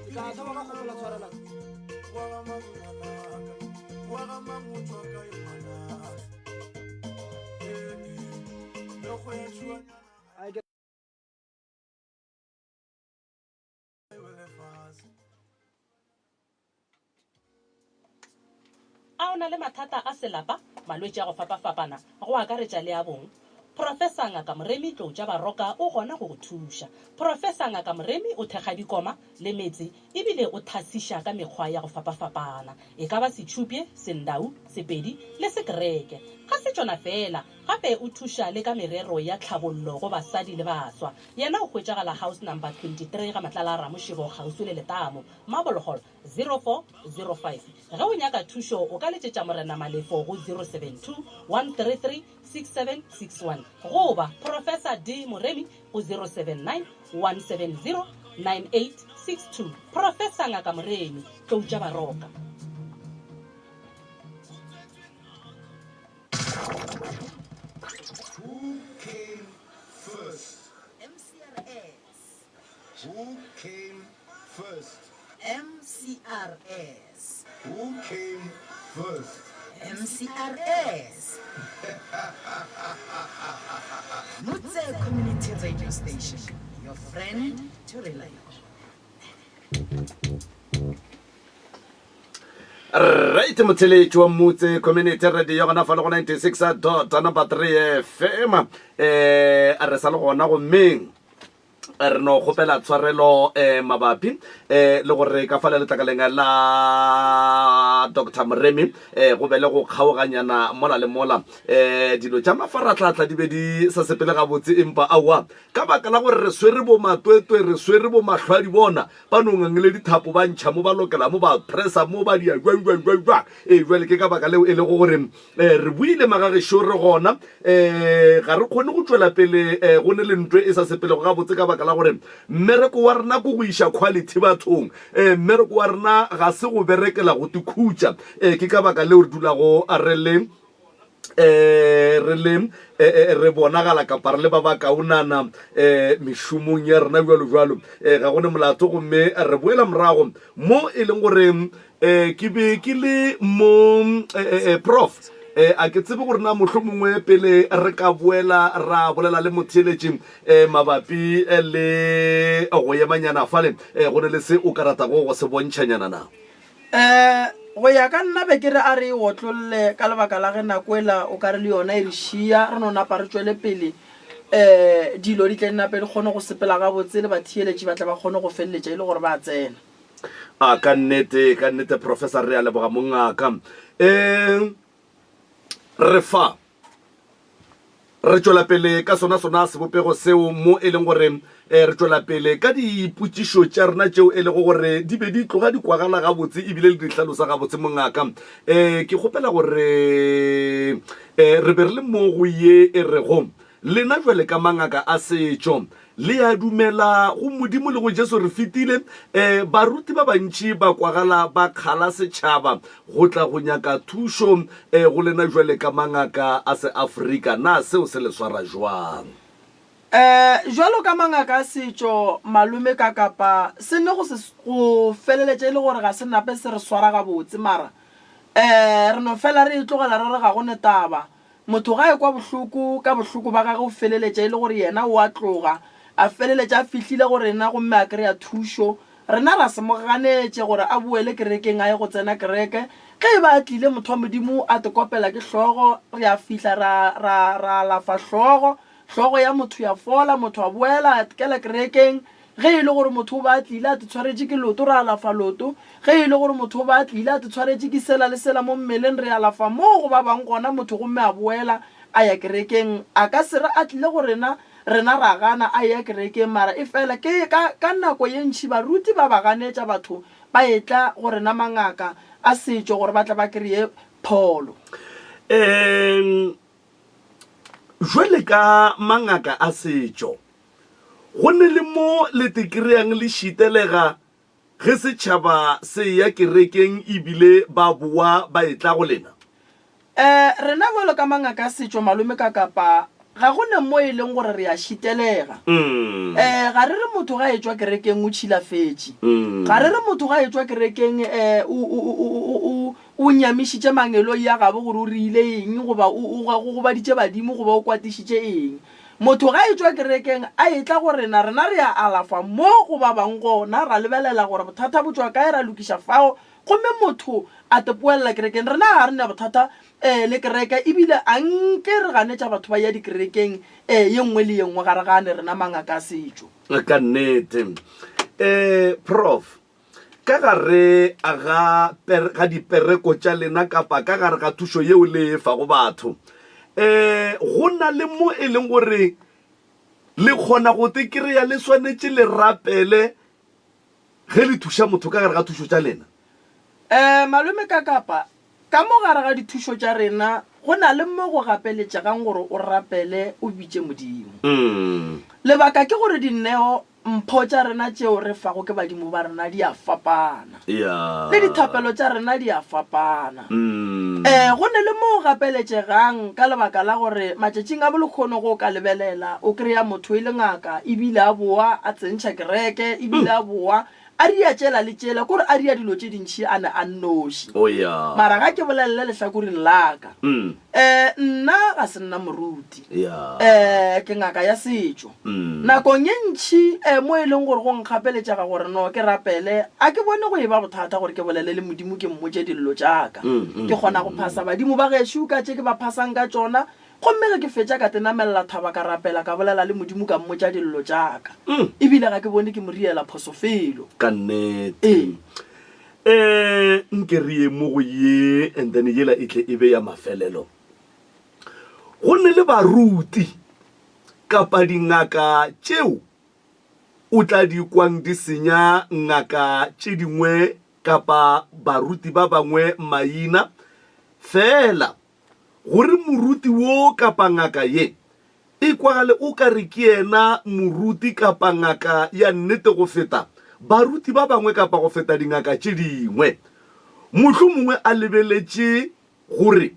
Ke tla thoma ka kgopela tshwarela. A ke A o na le mathata a selapa, malwetši a go fapafapana, go akaretša le a bong? Profesa Ngaka Moremi Tloutša Baroka o gona go go thuša. Profesa Ngaka Moremi o thekga dikoma le metse ebile o thasiša ka mekgwa ya go fapafapana, e ka ba Setšhupye, Sendau, Sepedi le Sekereke. Ga se tšona feela, gape o thuša le ka merero ya tlhabollo go basadi le baswa. Yena o hwetšagala House Number 23 ga Matlala a Ramošego kgauswi le letamo, Marble Hall, 0405. Ge o nyaka thušo o ka letšetša Morena Malefo go 072 133 6761 goba Professor D Moremi go 079 170 9862. Professor Ngaka Moremi, Tloutša Baroka. Who came first? MCRS. Who came first? MCRS. Who came first? MCRS. Mutse Community Radio Station, your friend to rely on. Right motheletši wa Mutse Community Radio gona fa le go 96 dot number 3 FM eh re sa le gona gommeng re no kgopela tshwarelo eh mabapi eh le gore ka fale letlakaleng la Dr Moremi eh go be le go kgaoganyana mola le mola eh dilo tša mafaratlhatla di be di sa sepele gabotse empa aowa ka baka la gore re swere bo matwetwe re swere bo mahlwadi bona Ba no ngangile dithapo, ba ntšha mo, ba lokela mo, ba pressa mo, ba dia jwang, jwang, jwang, jwang. Ee, bjale ke ka baka leo e lego gore um re buile magagešo re gona um ga re kgone go tšwela pele um go ne le ntwe e sa sepelego gabotse ka baka la gore mmereko wa rena ke go iša quality bathong. Um mmereko wa rena ga se go berekela go tikhutša. Um ke ka baka leo re dulago re le eh re le eh, eh, re bonagala kapa re le ba ba kaonana um mešomong ya rena jalo jalo um ga go ne molato gomme re boela morago mo e leng gore um ke be ke le mo prof um a ke tsebe gore na mohlho mongwe pele re ka boela ra bolela le motheeletši um mabapi le go emanyana fale um go ne le se o ka ratago go se bontšhanyana na Um go ya ka nna be ke re a re e otlolle ka lebaka la ge nako ela o ka re le yona e re šia, re no napa re tšwele pele um dilo di tle di nape di kgone go sepela gabotse le batheeletši ba tle ba kgone go feleletša e le gore ba tsena. A ka nnete, ka nnete Professor re a leboga mongaka. Um re fa. Re tšwela pele ka sona sona sebopego seo mo e leng gore re tšwela pele ka dipotšišo tša rena tšeo e lego gore di be di tloga di kwagala gabotse ebile le di hlalosa gabotse mongaka. Um ke kgopela gore um re be re le mo go ye e rego lena jwale ka mangaka a setšo Le a dumela go Modimo le go Jesu? Re fetile. E, baruti ba bantši ba kwagala ba kgala setšhaba go tla go nyaka thušo e, go lena jwale ka mangaka a se-Afrika. Na seo se le swara jwang? E, jwalo ka mangaka a setšo, malome ka kapa se ne go se go feleletša e le gore ga se nape se re swara gabotse, mara e, re no fela re e tlogela re re ga go ne taba. Motho ga a ekwa bohloko ka bohloko ba gagwe o feleletša e le gore yena o a tloga, a feleletša a fihlile go rena gomme a kry-a thušo. Rena ra se mo ganetše gore a boele kerekeng a ye go tsena kereke. Ge e ba a tlile motho wa Modimo a te kopela ke hlogo, re a fihla ra, ra, ra alafa hlogo, hlogo ya motho ya fola, motho a boela a kela kerekeng. Ge e le gore motho o ba a tlile a te tshwaretše ke loto, re alafa loto. Ge e le gore motho o ba a tlile a te tshwaretše ke sela le sela mo mmeleng, re alafa moo go ba bang gona motho gomme a boela a ya kerekeng. A ka se re a tlile go rena, rena ra gana a eya kerekeng. Mara efela ke ka, ka nako ye ntši baruti ba ba ganetša batho ba etla go rena mangaka a setšo gore ba tle ba kreye pholo. Eng, jwale ka mangaka a setšo. Go ne le mo le te kry-ang le šitelega ge setšhaba se eya kerekeng ebile ba boa ba etla go lena? Eh, rena bjalo ka mangaka a setšo, malome ka Kapa, ga go ne mo e leng gore re a šitelega. Eh, ga re re motho ga etšwa kerekeng o tšhilafetše. Ga re re motho ga etšwa kerekeng eh, o, o, o, o, o, o nyamišitše mangeloi a gabo gore o riile eng goba o, o, o gobaditše badimo goba o kwatišitše eng. Motho ga etšwa kerekeng a etla go rena, rena re a alafa mo go ba bang gona, ra lebelela gore bothata bo tšwa kae, ra lokiša fao, Gomme motho a tepoelela kerekeng. Rena ga re na bothata um le kereke, ebile a nke re ganetša batho ba ya dikerekeng um ye nngwe le ye nngwe, ga re gane rena mangaka a setšo. Ka nnete. Um Prof. Ka gare ga, ga dipereko tša lena kapa ka gare ga thušo yeo le e fago batho, um go na le mo e leng gore le kgona go te kry-a le swanetše le rapele Ge le thuša motho ka gare ga thušo tša lena. Ee, malome Kakapa, ka mo gare ga dithušo tša rena go na le mo go gapeletšegang gore o rapele o bitše Modimo. Lebaka ke gore dineo, mpho, tša rena tšeo re fago ke badimo ba rena di a fapana. Le dithapelo tša rena di a fapana. Ee, go ne le mo go gapeletšegang ka lebaka la gore matšatšing a bolekgono ge o ka lebelela o kry-a motho e le ngaka ebile a boa a tsentšha kereke ebile a boa a ria tšela le tšela, kore a ria dilo tše dintši a ne a nnoši. Mara ga ke bolelele lehlakoreng la ka, um nna ga se nna moruti, um ke ngaka ya setšo. Nakong ye ntši um mo e leng gore go nkgapeletšega gore no ke rapele, a ke bone go e ba bothata gore ke bolele le Modimo ke mmotše dillo tša ka. Ke kgona go phasa badimo ba gešo ka tše ke ba phasang ka tšona, gomme ge ke fetša ka tenamelela thaba ka rapela ka bolela le Modimo ka mmotša dillo tša ka. E bile ga ke bone ke mo riela phoso felo. Ka nnete. Ee. Um nke re ye mo go ye and then yela e tle e be ya mafelelo. Go ne le baruti kapa dingaka tšeo o tla di kwang di senya ngaka tše dingwe kapa baruti ba bangwe maina, feela gore moruti wo kapa ngaka ye e kwagale o ka re ke yena moruti kapa ngaka ya nnete go feta baruti ba bangwe kapa go feta dingaka tše dingwe. Mohlomongwe a lebeletše gore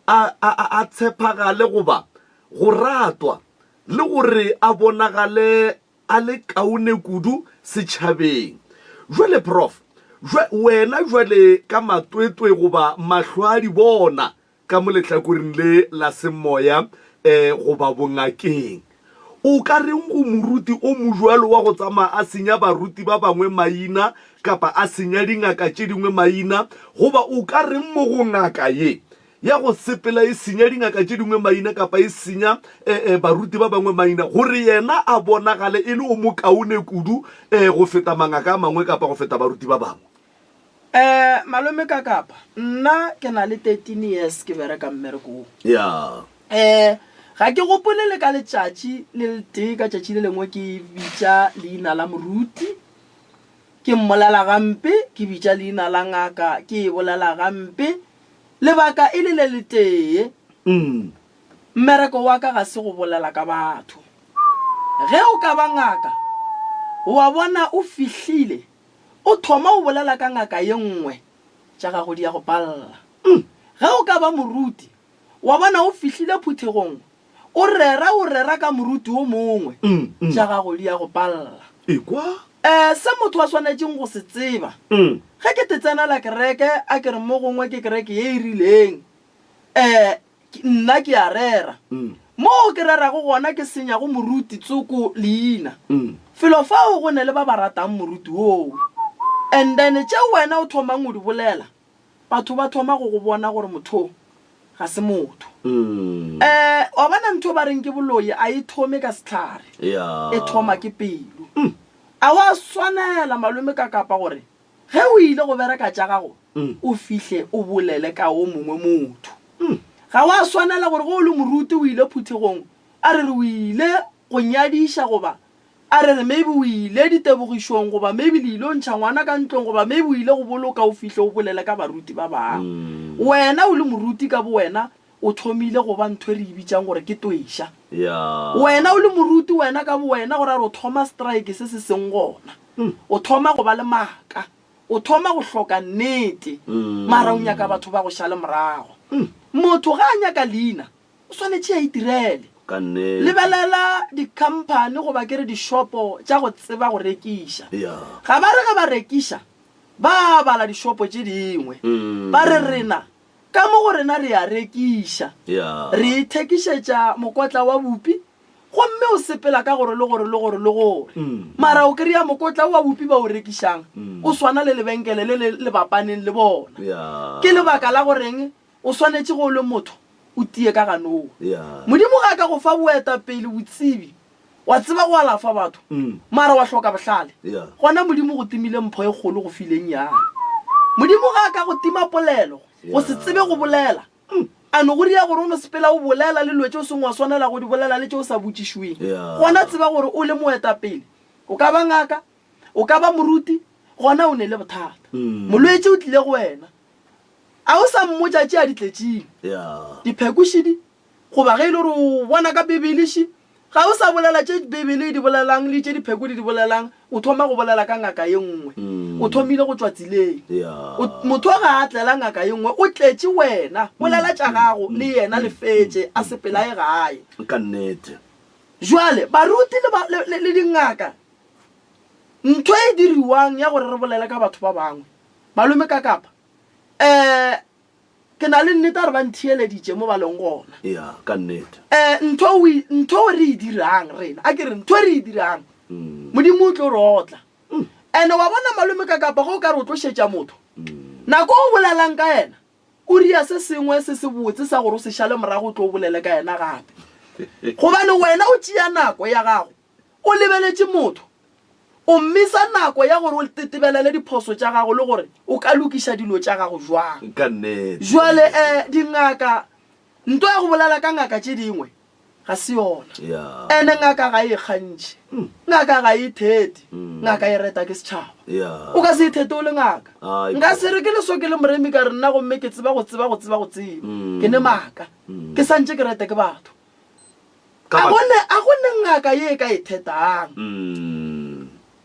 a, a, a, a tshepagale goba go ratwa le gore a bonagale a le kaone kudu setšhabeng. Jwale, Prof, jwa, wena jwale ka matwetwe goba mahlo a di bona ka mo lehlakoreng le la semoya eh, goba bongakeng, o ka reng go moruti o mojwalo wa go tsamaya a senya baruti ba bangwe maina kapa a senya dingaka tše dingwe maina, goba o ka reng mo go ngaka ye ya go sepela e senya dingaka tše dingwe maina kapa e senya eh, eh, baruti ba bangwe maina gore yena a bonagale e le o mokaone kudu eh, go feta mangaka a mangwe kapa go feta baruti ba bangwe? Eh, malome ka kapa nna ke na le 13 years ke bereka mmereko wo. Ya. Eh, ga ke gopole le ka letšatši le letee ka tšatši le lengwe ke bitša leina la moruti Ke mmolela gampe, ke bitša leina la ngaka, ke e bolela gampe. Lebaka e le le letee, mmereko wa ka ga se go bolela ka batho. Ge o ka ba ngaka, wa bona o fihlile, o thoma o bolela ka ngaka ye nngwe, tša gago di ya go palla. Ge o ka ba moruti, wa bona o fihlile phuthegong, O rera, o rera ka moruti wo mongwe, tša gago di ya go palla. Ekwa. E, se motho a swanetšeng go se tseba, ge ke te tsenela kereke, a ke re mo gongwe ke kereke ye e rileng, e, nna ke a rera. Moo ke rerago gona ke senyago moruti tsoko leina. Felo fao go ne le ba ba ratang moruti woo. And then tše wena o thomang go di bolela, Batho ba thoma go go bona gore motho ga se motho. Um wa bona ntho ba reng ke boloi a e thome ka sehlare, e thoma ke pelo. A wa swanela malome ka kapa gore ge o ile go bereka tša gago o fihle o bolele ka o mongwe motho. Ga wa swanela gore ge o le moruti o ile phuthegong a re re o ile go nyadiša goba A re re maybe o ile ditebogišong goba maybe le ile ntšha ngwana ka ntlong goba maybe o ile go boloka o fihle o bolele ka baruti ba bangwe. Wena o le moruti ka bowena O thomile go ba ntho e re e bitšang gore ke tweša. Wena o le moruti, wena ka bowena, go ra gore o thoma strike se se seng gona. O thoma go ba le maaka. O thoma go hloka nnete. Mara o nyaka batho ba go šale morago. Motho ga a nyaka leina, o swanetše a itirele. Lebelela dikhamphani goba ke re dishopo tša go tseba go rekiša. Ga ba re ge ba rekiša, ba bala dishopo tše dingwe. Ba re rena Ka mo go rena re a rekiša. Re ithekišetša mokotla wa bupi, gomme o sepela ka gore le gore le gore le gore. Mara o kry-a mokotla wa bupi ba o rekišang o swana le lebenkele le le lebapaneng le bona. Ke lebaka la goreng o swanetše ge o le motho o tie ka ganong. Modimo ga a ka go fa boetapele, botsebi, wa tseba go alafa batho mara wa hloka bohlale, gona Modimo go timile mpho e kgolo go file nnyane. Modimo ga a ka go tima polelo, go se tsebe go bolela, a no go ria gore o no sepela o bolela le dilo tše o seng wa swanela go di bolela le tše o sa botšišweng, gona tseba gore o le moetapele, o ka ba ngaka, o ka ba moruti, gona o ne le bothata. Molwetši o tlile go wena, a o sa mmotša tše a di tletšeng, diphekošidi, Goba ge e le gore o bona ka Bibele, še, ga o sa bolela tše Bibele e di bolelang le tše dipheko di di bolelang, o thoma go bolela ka ngaka ye nngwe. O thomile go tšwa tseleng. O, motho ga a tlela ngaka ye nngwe, o tletše wena. Bolela tša gago le yena le fetše, a sepele a ye gae. Ka nnete. Jwale, baruti le ba, le, le, le dingaka, ntho e diriwang ya gore re bolele ka batho ba bangwe, malome ka kapa, um Ke na le nnete ya gore ba ntheeleditše mo ba leng gona. Ya, ka nnete. Eh, ntho o e, ntho re e dirang rena, a ke re ntho re e dirang, Modimo o tlo re otla. Ene wa bona malome ka kapa ge o ka re o tlo šetša motho, nako o bolelang ka yena, o ria se sengwe se se botse sa gore o se šale morago o tlo o bolele ka yena gape. Gobane wena o tšea nako ya gago O lebeletše motho. O mmisa nako ya gore o tetebelele diphoso tša gago le gore o ka lokiša dilo tša gago jwang. Ka nnete. Jwale, eh, dingaka, ntwa ya go bolela ka ngaka tše dingwe ga se yona. Ya. Ene ngaka ga e ikgantšhe. Ngaka ga e ithete. Ngaka e reta ke setšhaba. Ya. O ka se ithete o le ngaka. Ai, Nka se re ke leso ke le moremi ka re nna gomme ke tseba go tseba go tseba go tseba. Ke ne maaka. Ke santše ke rete ke batho. Ka A go ne, a go ne ngaka ye e ka e thetang.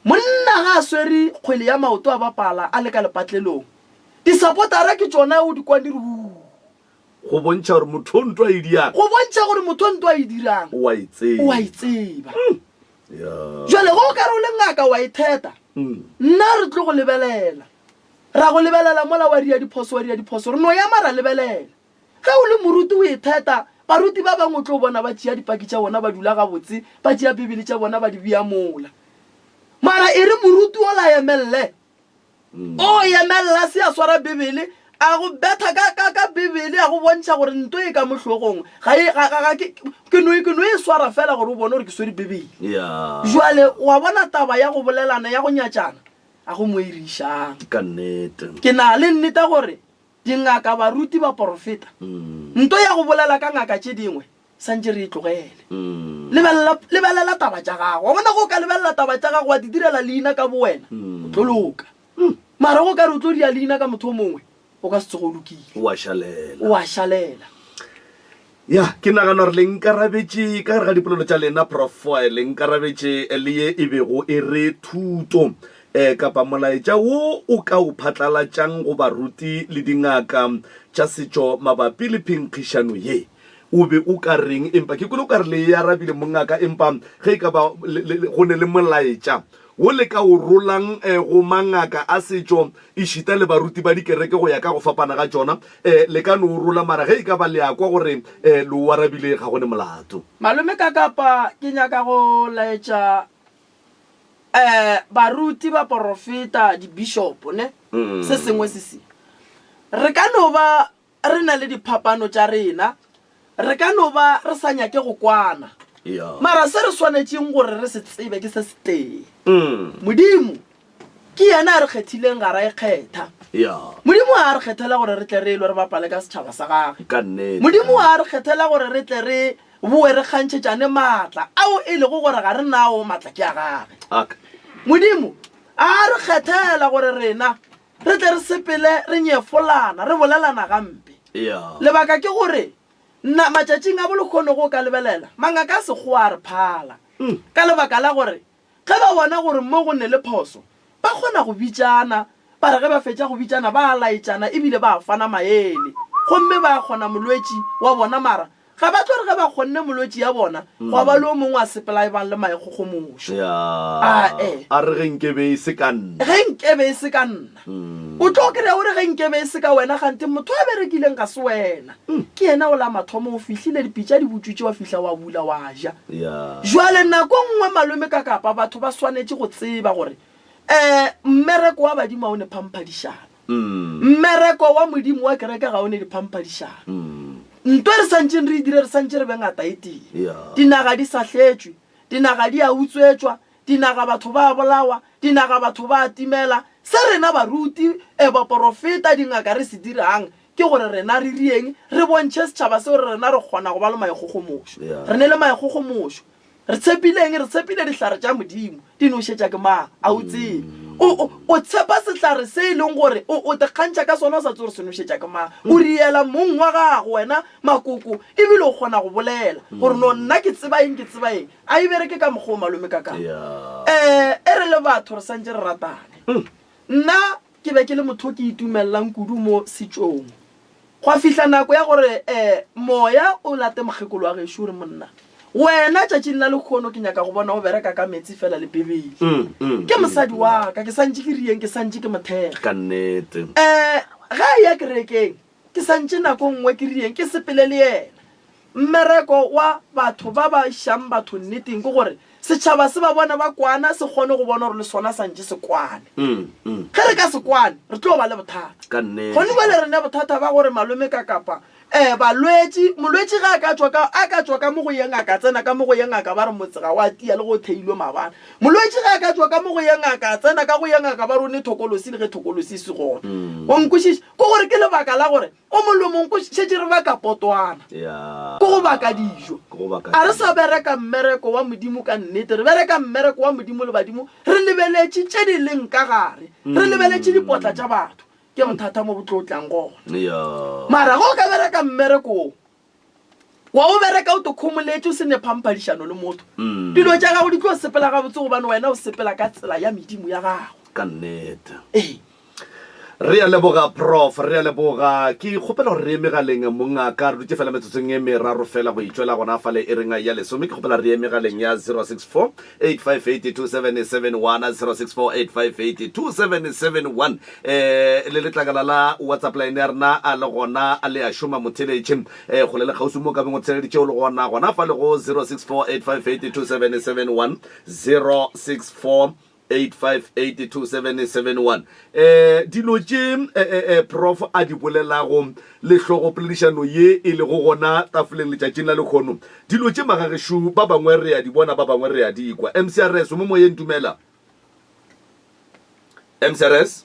Monna ga a swere kgwele ya maoto a bapala a le ka lepatlelong, disapotara ke tšona o di kwang di re huu. Go bontšha gore motho o ntwa e dirang. Go bontšha gore motho o ntwa e dirang. O a e tseba. O a e tseba. Jwale ge o ka re o le ngaka wa e theta, nna re tlo go lebelela. Ra go lebelela mola wa ria diphoso, wa ria diphoso, re no ema ra lebelela. Ge o le moruti o itheta, baruti ba bangwe o tlo bona ba tšea dipaki tša bona ba dula gabotse, ba tšea Bibele tša bona ba di bea mola. Mara e re moruti ola a emelle, o emella se a swara Bibele, a go betha ka, ka, ka Bibele, a go bontšha gore nto e ka mo hlogong ga e, ga, ga, ga ke, ke no, ke no e swara fela gore o bone gore ke swere Bibele. Yeah. Jwale wa bona taba ya go bolelana, ya go nyatšana, a go mo e re išang. Ka nnete. Ke na le nnete gore Dingaka, baruti, baporofeta. Nto ya go bolela ka ngaka tše dingwe, santše re e tlogele. Lebelela, lebelela taba tša gago. Wa bona, ge o ka lebelela taba tša gago wa di direla leina ka bowena, o tlo loka. Mara ge o ka re o tlo dia leina ka motho o mongwe, o ka se tsoge o lokile. O a šalela. O a šalela. Ya, ke nagana gore le nkarabetše ka gare ga dipolelo tša lena, Prof. Le nkarabetše le ye e bego e re thuto eh, kapa molaetša wo o ka o phatlalatšang go baruti le dingaka tša setšo mabapi le phenkgišano ye. O be o ka reng? Empa ke kwele o ka re le e arabile mongaka, empa ge e ka ba go ne le molaetša wo le ka o rolang eh, go mangaka a setšo Ešita le baruti ba dikereke go ya ka go fapana ga tšona, e, le ka no o rola, mara ge e ka ba le a kwa gore e, le o arabile, ga go ne molato. Malome ka kapa ke nyaka go laetša um baruti, baporofeta, dibishopo, ne, se sengwe se se. Re ka no ba Re na le diphapano tša rena. Re ka no ba re sa nyake go kwana. Mara se re swanetšeng gore re se tsebe ke se setee. Modimo ke yena a re kgethileng, ga ra ikgetha. Modimo ga a re kgethela gore re tle re lwe re bapale ka setšhaba sa gagwe. Modimo ga a re kgethela gore re tle re boe re kgantšhetšane maatla ao e lego gore ga re nao, maatla ke a gagwe. Modimo ga a re kgethela gore rena Re tle re sepele re nyefolana, re bolelana gampe. Yeah. Lebaka ke gore Na matšatšing a bolekgono go ka lebelela, mangaka a Sekgowa a re phala. Ka lebaka la gore ge ba bona gore mo go ne le phoso, ba kgona go bitšana, ba re ge ba fetša go bitšana ba a laetšana ebile ba fana maele. Gomme ba kgona molwetši wa bona mara Ga ba tlo re ge ba kgonne molwetši ya bona, gwa ba le o mongwe a sepela e bang le maekgokgomošo. Ae. A re ge nke be e se ka nna. Ge nke be e se ka nna. O tlo kry-a o re ge nke be e se ka wena kganthe motho a berekileng ga se wena. Ke yena o la mathomo o fihlile dipitša di butšwitše wa fihla wa bula wa ja. Jwale nako nngwe malome ka kapa batho ba swanetše go tseba gore um mmereko wa badimo ga o ne phamphadišano. Mmereko wa Modimo wa kereke ga o ne diphamphadišano. Nto e re santšeng re e dire, re santše re be ngata e tee. Dinaga di sahletšwe, dinaga di a utswetšwa, dinaga batho ba a bolawa, dinaga batho ba a timela. Se rena baruti, e, baporofeta, dingaka re se dirang ke gore rena re rieng, re bontšhe setšhaba se gore rena re kgona go ba le maikgogomošo. Re ne le maikgogomošo. Re tshepile eng? Re tshepile dihlare tša Modimo. Di nošetša ke mang? A o tsebe. O, o, o tshepa sehlare se e leng gore o, o te kgantšha ka sona o sa tsebe gore se nošetša ke mang. O riela mong wa gago, wena makoko, ebile o kgona go bolela gore no nna ke tseba eng, ke tseba eng. A e bereke ka mokgwa o malome ka ka. Eh, e re le batho re santše re ratane. Nna ke be ke le motho o ke itumelelang kudu mo setšong. Gwa fihla nako ya gore moya o late mokgekolo wa gešo o re, Monna, wena tšatšing la lehono ke nyaka go bona o bereka ka meetse feela le Bibele. Ke mosadi wa ka, ke santše ke rieng, ke santše ke mo thekga. Ka nnete. Ge a eya kerekeng, ke santše nako nngwe ke rieng, ke sepele le yena. Mmereko wa batho ba ba išang batho nneteng ke gore setšhaba se ba bone ba kwana, se kgone go bona gore le sona santše se kwane. Ge re ka se kwane, re tlo ba le bothata. Gone bjale re ne bothata ba gore malome ka kapa um balwetši, molwetši ge a ka tšwa ka, a ka tšwa ka mo go ye ngaka, a tsena ka mo go ye ngaka ba re motse ga wa tia le ge o theilwe maabane. Molwetši ge a ka tšwa ka mo go ye ngaka, a tsena ka go ye ngaka ba re o ne thokolosi le ge thokolosi e se gona. Wa nkwešiša? Ke gore ke lebaka la gore O molomong ko šetše re baka potwana, ko go baka dijo. A re sa bereka mmereko wa Modimo ka nnete, re bereka mmereko wa Modimo le badimo re lebeletše tše di leng ka gare, re lebeletše dipotla tša batho. Ke bothata mo bo tlo tlang gona. Mara ge o ka bereka mmereko wo, wa o bereka o tokhomoletše o se ne phamphadišano le motho, dilo tša gago di tlo sepela gabotse gobane wena o sepela ka tsela ya medimo ya gago. Ka nnete. Ee. Re a leboga Prof, re a leboga. Ke kgopela gore re ye megaleng mongaka, re dutše fela metsotsong e meraro fela go itšwela gona fale e reng ya lesome. Ke kgopela re ye megaleng ya 064 858 2771, 064 858 2771. Eh, le letlakala la WhatsApp line ya rena a le gona a le a šoma motheletše eh, kgole le kgauswi mo ka beng o theleditše o le gona gona fa le go 064 858 2771 064 8582771 eh dilo tše eh, eh, eh, prof a di bolelago le hlogopoledišano ye e lego gona tafoleng letšatšing la lekgono dilo tše magagešo ba bangwe re a di bona ba bangwe re a di kwa mcrs o mo moyeng dumela mcrs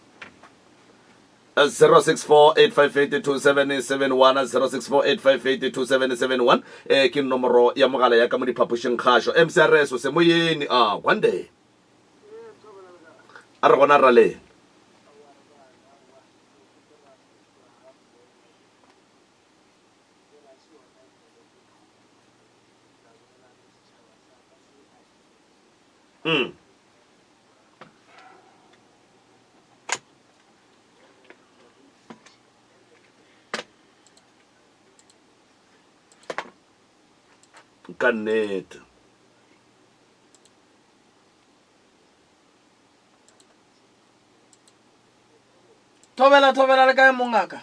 0648582771 0648582771 eh ke nomoro ya mogala ya ka mo diphapošing kgašo mcrs o se moyeni a kwande A re gona raleng. Mm. Ka nnete. Thobela, thobela le kae mongaka?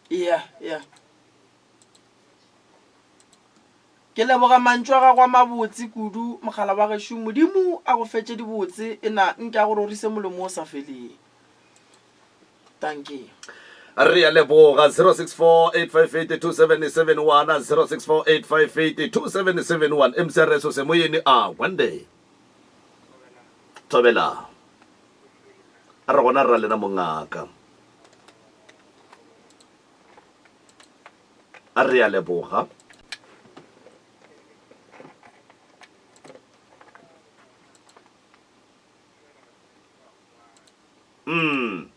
Yeah, yeah. Ke leboga mantšu a gago a mabotse kudu, mogala wa gešo. Modimo a go fetše dibotse, e na nke a go rorise molomo o sa feleng. Dankie. Re a leboga 0648582771 0648582771 MCRS o se moyeni a one day thobela a re gona ra lena mongaka A re a leboga. Mm.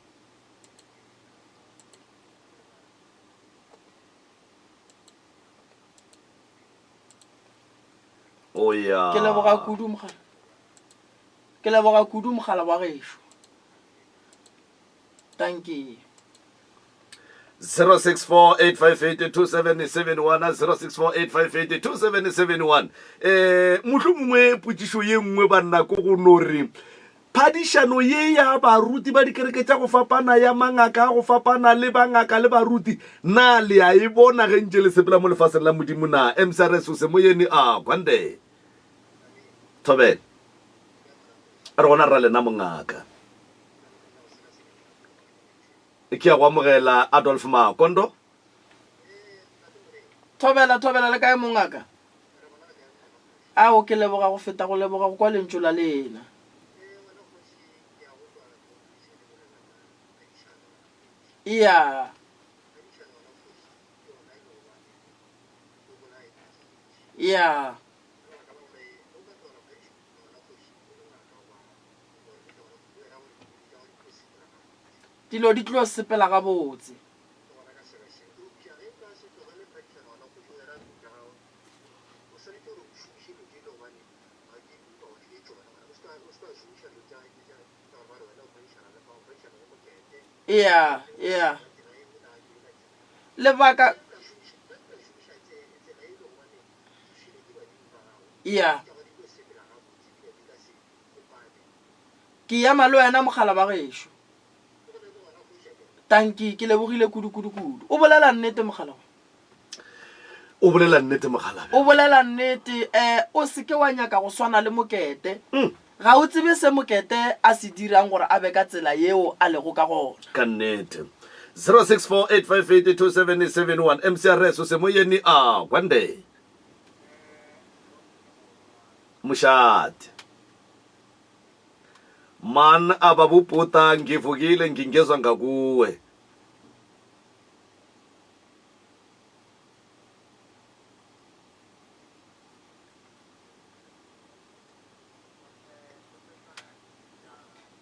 O ya. Ke leboga kudu mogala. Ke leboga kudu mogala wa gešo. Dankie. 0648582771 0648582771 eh mohlo mongwe potšišo ye nngwe banna ko go no re phadišano ye ya baruti ba dikereke tša go fapana ya mangaka a go fapana le bangaka le baruti na le a e bona ge ntše le sepela mo lefaseng la modimo na mcrs o se moyeni a kwande thobela re gona ra lena mongaka Ke a go amogela, Adolf Makondo. Thobela, thobela, le kae mongaka? Ao, ke leboga go feta go leboga go kwa lentšu la lena. Iya. Iya. Dilo di tlo sepela gabotse. Ea, ea. Lebaka. Ea. Ke ema le wena mogala wa gešo. Tanki, ke lebogile kudu kudu kudu. O bolela nnete mogala wa. O bolela nnete mogalabe. O bolela nnete, eh, o se ke wa nyaka go swana le Mokete. Ga o tsebe se Mokete a se dirang gore a be ka tsela yeo a lego ka gona. Ka nnete. 0648582771 MCRS o se moyeni a Gwande. Mošate. Man ababubhuda ngivukile ngingezwa ngakuwe.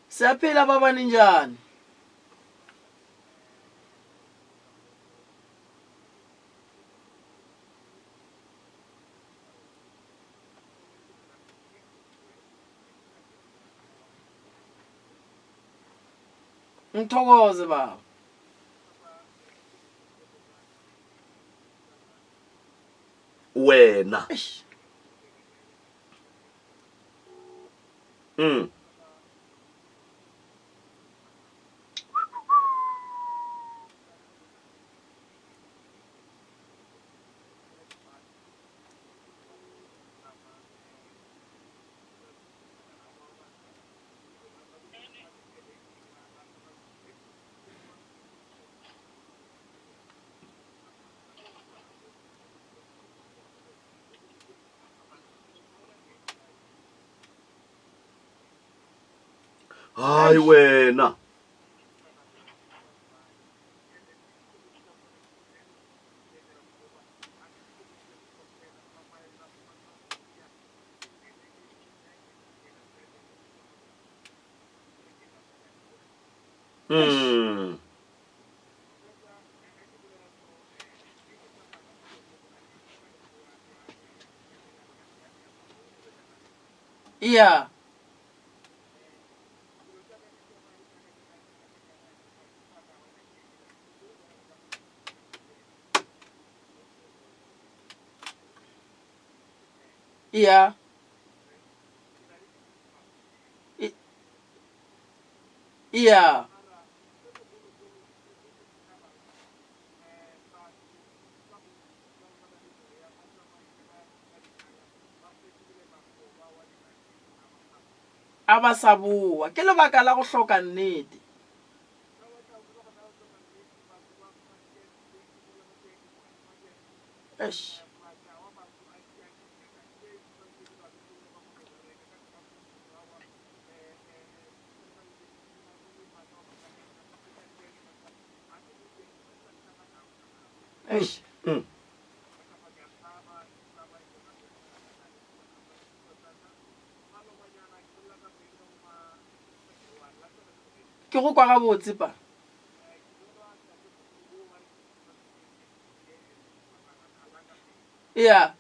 Siyaphila baba ninjani? Ngithokoze baba. Wena. Eish. Mm. Hayi wena. Mm. Yeah. Yeah. Yeah. A ba sa boa. Ke lebaka la go hloka nnete. Eish. Eish. Mm. Ke go kwa gabotse pa. Yeah.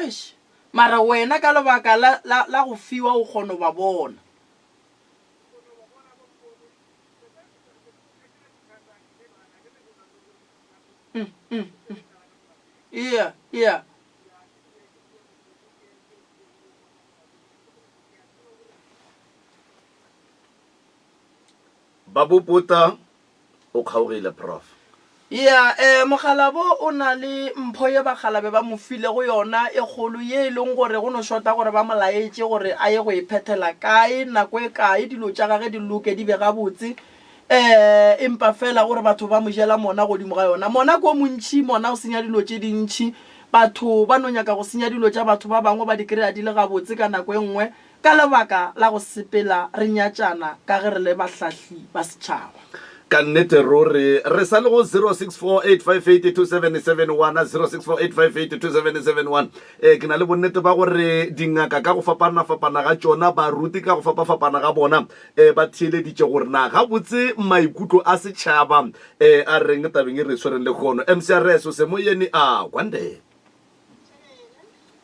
Eish, mara wena ka lebaka la, la, la go fiwa o kgono ba bona. Mm, mm, mm. Yeah, yeah. Babopota o kgaogile Prof. Ya, eh, mokgalabo o na le mpho ye bakgalabe ba mo filego yona e kgolo ye e leng gore go no šota gore ba mo laetše gore a ye go e phethela kae, nako e kae, dilo tša gage di loke di be gabotse. Eh, empa fela gore batho ba mo jela mona godimo ga yona. Mona ke o montši, mona o senya dilo tše dintši. Batho ba no nyaka go senya dilo tša batho ba bangwe ba di kry-a di le gabotse ka nako e nngwe. Ka lebaka la go sepela re nyatšana ka ge re le bahlahli ba setšhaba. Ka nnete ruri re sa le go 0648582771, 0648582771. Ee, ke na le bonnete ba gore dingaka ka go fapana-fapana ga tšona, baruti ka go fapa-fapana ga bona, ee, ba theeleditše gore na gabotse maikutlo a setšhaba ee, a reng tabeng e re e swereng lehono. MCRS o se moyeni a Kwande.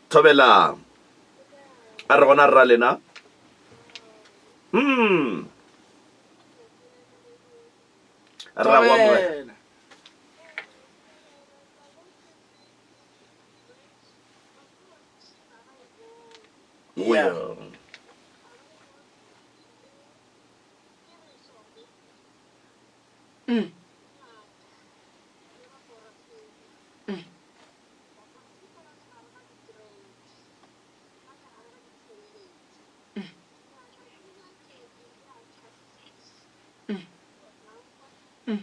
Thobela. A re gona rra lena. Hmm. Ra wa Thobela. Yeah. Mm. Mm, mm, mm.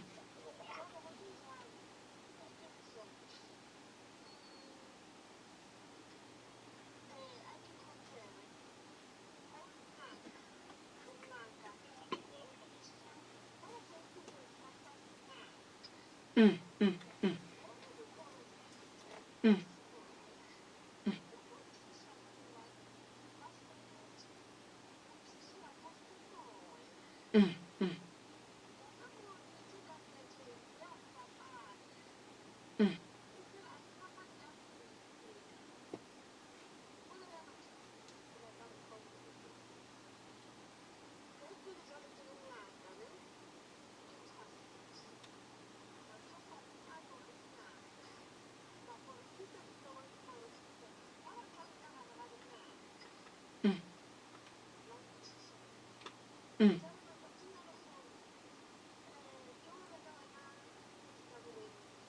Mm. Mm, mm. Mm. Mm. Mm.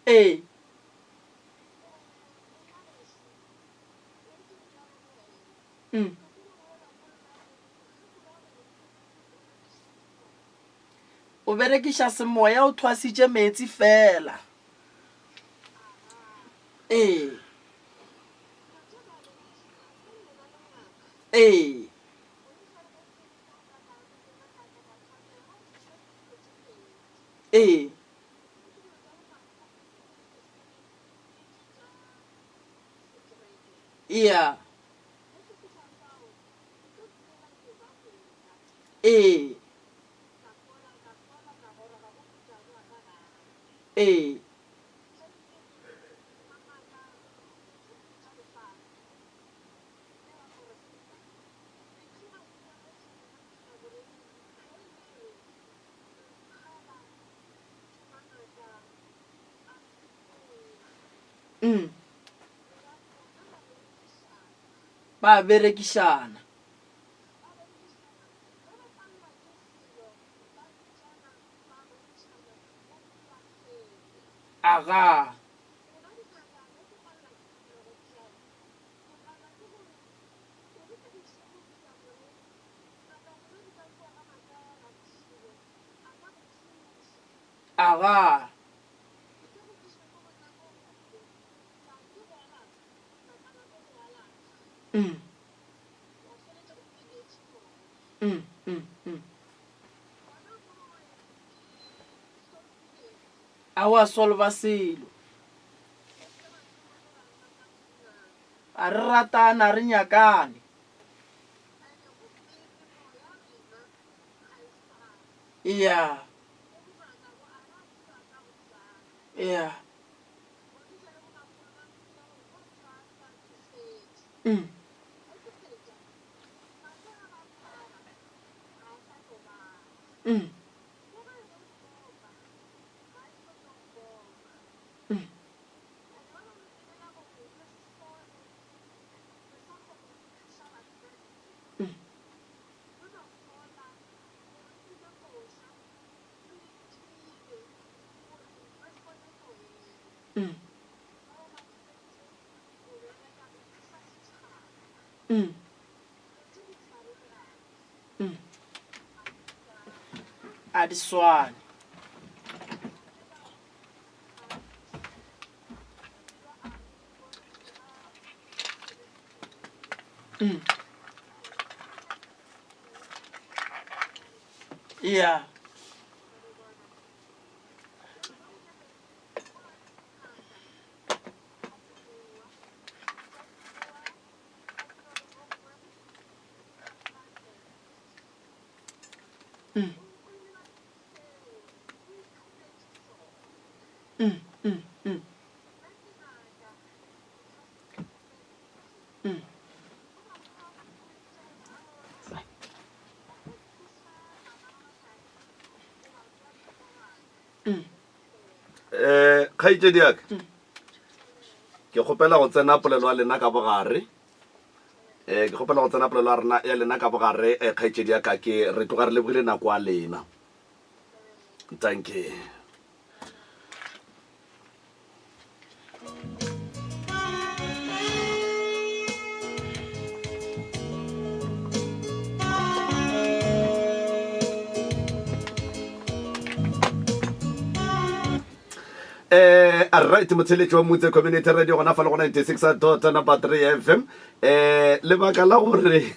Ee. Mm. O berekiša semoya o thwasitše meetse fela. Ee. Ee. Ee. Yeah. Ee. Ee. Mm. Ba berekišana. Aga. Aga. Mm. Mm, mm, mm. A wa solva selo. A re ratane, a re nyakane. Yeah. Yeah. Mm. Mm. Mm. Mm. Mm. Mm. Mm. A di swane. Mm. Yeah. Mm. Mm, mm, mm. Mm. Um kgaetšedi ya ka, ke kgopela go tsena polelo ya lena ka bogare. Um ke kgopela go tsena polelo ya rena ya lena ka bogare, eh, kgaetšedi ya ka, ke re tloga re lebogile nako ya lena. Dankie. Eh, right motheletši wa motse community radio gona fa le go 96 dot number 3 fm eh lebaka la gore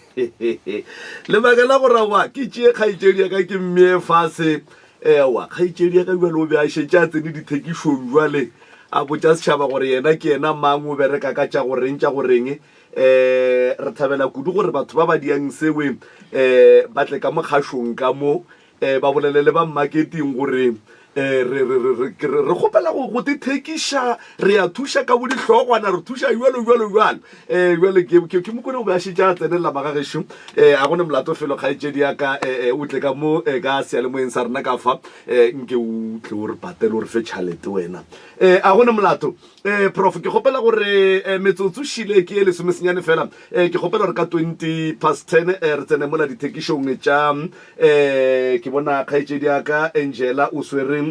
lebaka la gore wa ke tšee kgaetšedi ya ka ke mmee fase Ewa, kgaetšedi ya ka bjale o be a šetše a tsene dithekišong bjale, a botša setšhaba gore yena ke yena mang, o bereka ka tša go reng, tša go reng. Um re thabela kudu gore batho ba ba diang sewe um ba tle ka mo kgašong ka mo, um ba bolele le ba marketing gore um re, re, re, re, re, re kgopela go, go tethekiša, re a thuša ka bo dihlogwana, re thuša bjalo, bjalo, bjalo. Um bjale ke, ke, ke mokone o be a šetše a tsenelela magagešo. Um a go ne molato felo, kgaetšedi ya ka, um o tle ka mo um ka seyalemoyeng sa rena ka fa, um nke o tle o re patele, o re fe tšhalete wena. Um a go ne molato. Um Prof, ke kgopela gore um metsotso šile ke ye lesomesenyane fela, um ke kgopela gore ka 20 past 10 um re tsene mola dithekišong tša, um ke bona kgaetšedi ya ka Angela o swere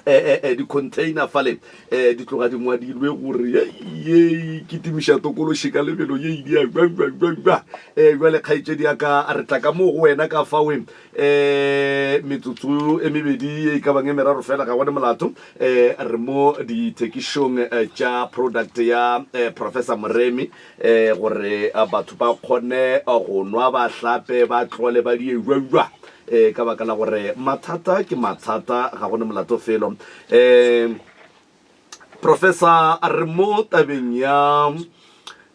eh, eh, di-container fale eh, di tloga di ngwadilwe gore ye kitimiša tokološi ka lebelo ye idi ya jwa jwa jwa jwa eh, jwale kgaetšedi ya ka re tla ka mo go wena ka fawe eh, metsotso e mebedi ye e ka bang e meraro fela ga gone molato eh, re mo dithekišong eh, tša product ya eh, professor Moremi eh, gore eh, batho ba kgone go nwa ba hlape ba tlole ba die jwa jwa E, ka baka la gore mathata ke mathata, ga go ne molato felo. Um Professor a re mo tabeng ya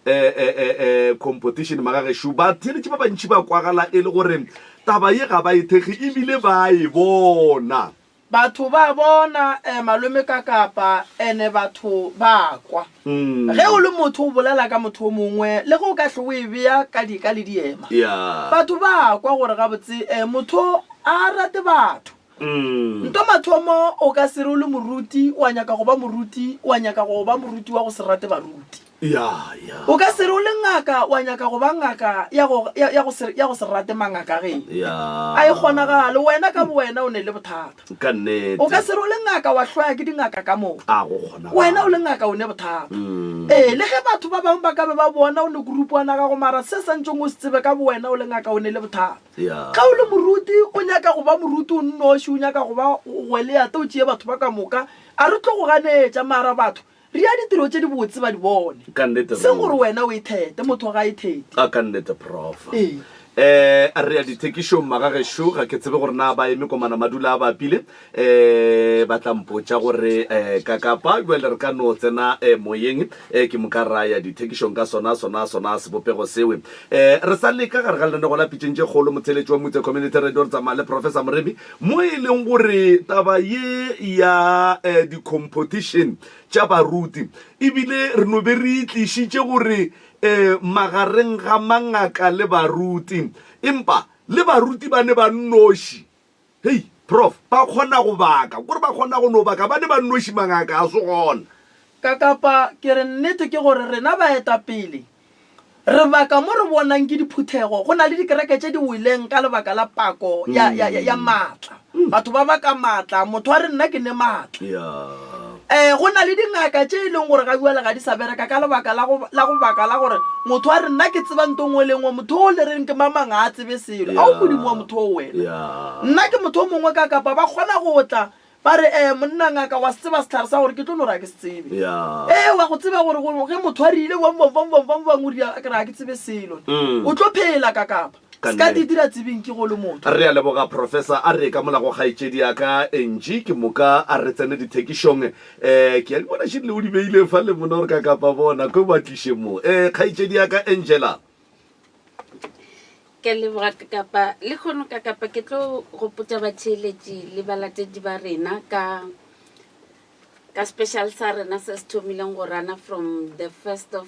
eh, eh, eh, eh, competition magagešo batheeletši ba bantši ba kwagala e le gore taba ye ga ba e thekge ebile ba e bona. Batho ba bona eh, malome ka kapa ene batho ba kwa. Ge o le motho o bolela ka motho o mongwe le ge o ka hle o e bea ka dika le diema. Yeah. Batho ba kwa gore gabotse eh, motho a rate batho. Nto mathomo o ka se re o le moruti wa nyaka go ba moruti wa nyaka go ba moruti wa go se rate baruti. Ya, ya. O ka se re o le ngaka wa nyaka go ba ngaka ya go, ya, ya go se, ya go se rate mangaka ge. Ya. A e kgonagale. Wena ka bowena o ne le bothata. Ka nnete. O ka se re o le ngaka wa hloya ke dingaka ka moka. A go kgonagale. Wena o le ngaka o ne bothata. Ee, le ge batho ba bangwe ba ka be ba bona o ne kurupwana gago mara se santšong o se tsebe ka bowena o le ngaka o ne le bothata. Ya. Ge o le moruti o nyaka go ba moruti o nnoši o nyaka go ba gweleate o tšee batho ba ka moka a re tlo go ganetša mara batho Rea ditiro tše dibotse ba di bone. Ka nnete Seng gore wena o ithete, motho ga a ithete. A ka nnete Prof. Ee. Eh, re ya dithekišong magagešo, ga ke tsebe gore na ba eme komana madula a bapile. Eh, ba tla mpotša gore eh, ka kapa bjale re ka no tsena eh, moyeng eh, ke moka ra ya dithekišong ka sona sona sona sebopego sewe. Eh, re sa leka gare ga lenanego la pitšeng tše kgolo motheletši wa Mutse Community Radio re tsamaya le Professor Moremi mo e leng gore taba ye ya eh, di-competition tša baruti. E bile re no be re itlišitše gore um magareng ga mangaka le baruti, empa le baruti ba ne ba nnoši. Hei, Prof, ba kgona go baka, kore ba kgona go no baka, ba ne ba nnoši mangaka a se gona. Kakapa, ke re nnete ke gore rena baetapele Re baka mo re bonang ke diphuthego, go na le dikereke tše di weleng ka lebaka la pako ya, ya, ya, ya maatla. Batho ba baka maatla, motho a re nna ke ne maatla. Eh, go na le dingaka tše e leng gore ga bjale ga di sa bereka ka lebaka la go, la go baka la gore motho a re nna ke tseba nto nngwe le nngwe, motho o le reng ke mamang ga a tsebe selo. A o modimo wa motho o wena. Nna ke motho o mongwe ka kapa ba kgona go tla Ba re, Ee, monna, ngaka, wa se tseba sehlare sa gore ke tlo no re ga ke se tsebe. Ee, wa go tseba gore go, ge motho a rile bong bong bong bong bong bong o ria, ke re ga ke tsebe selo. O tlo phela ka kapa. Ka Se ka nnete. di dira tsebeng ke go le motho. Re a leboga, Professor. A re ka mola go kgaetšedi ya ka, Angie, ke moka a re tsene dithekišong. Um ke a di bona šedile o di beile fa le mona gore ka kapa bona, ko ba tliše mo. Um kgaetšedi ya ka, Angela. Ke a leboga Kakapa. Lehono Kakapa ke tlo gopotša batheeletši le balatedi ba rena ka ka special sa rena se se thomileng go rana from the first of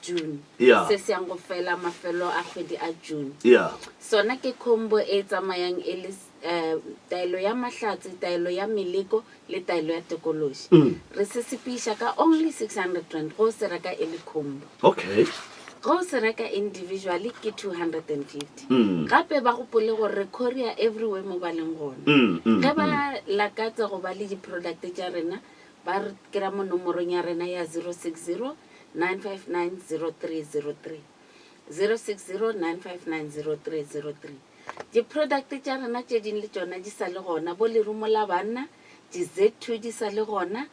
June Yeah. se se yang go fela mafelo a kgwedi a June. Yeah. Sona ke combo e tsamayang e le eh, taelo ya mahlatse, taelo ya meleko le taelo ya tokološi. Re se sepiša ka only 600 rand go se reka e le combo. Okay. Ge o se reka individually ke 250. Gape ba gopole gore re courier everywhere mo ba leng gona. Ge ba lakatsa go ba le di-product tša rena ba re kry-a mo nomorong ya rena ya 060 959 0303. 060 959 0303. Di-product tša rena tše ding le tšona di sa le gona, bo lerumo la banna, di-Z2 di sa le gona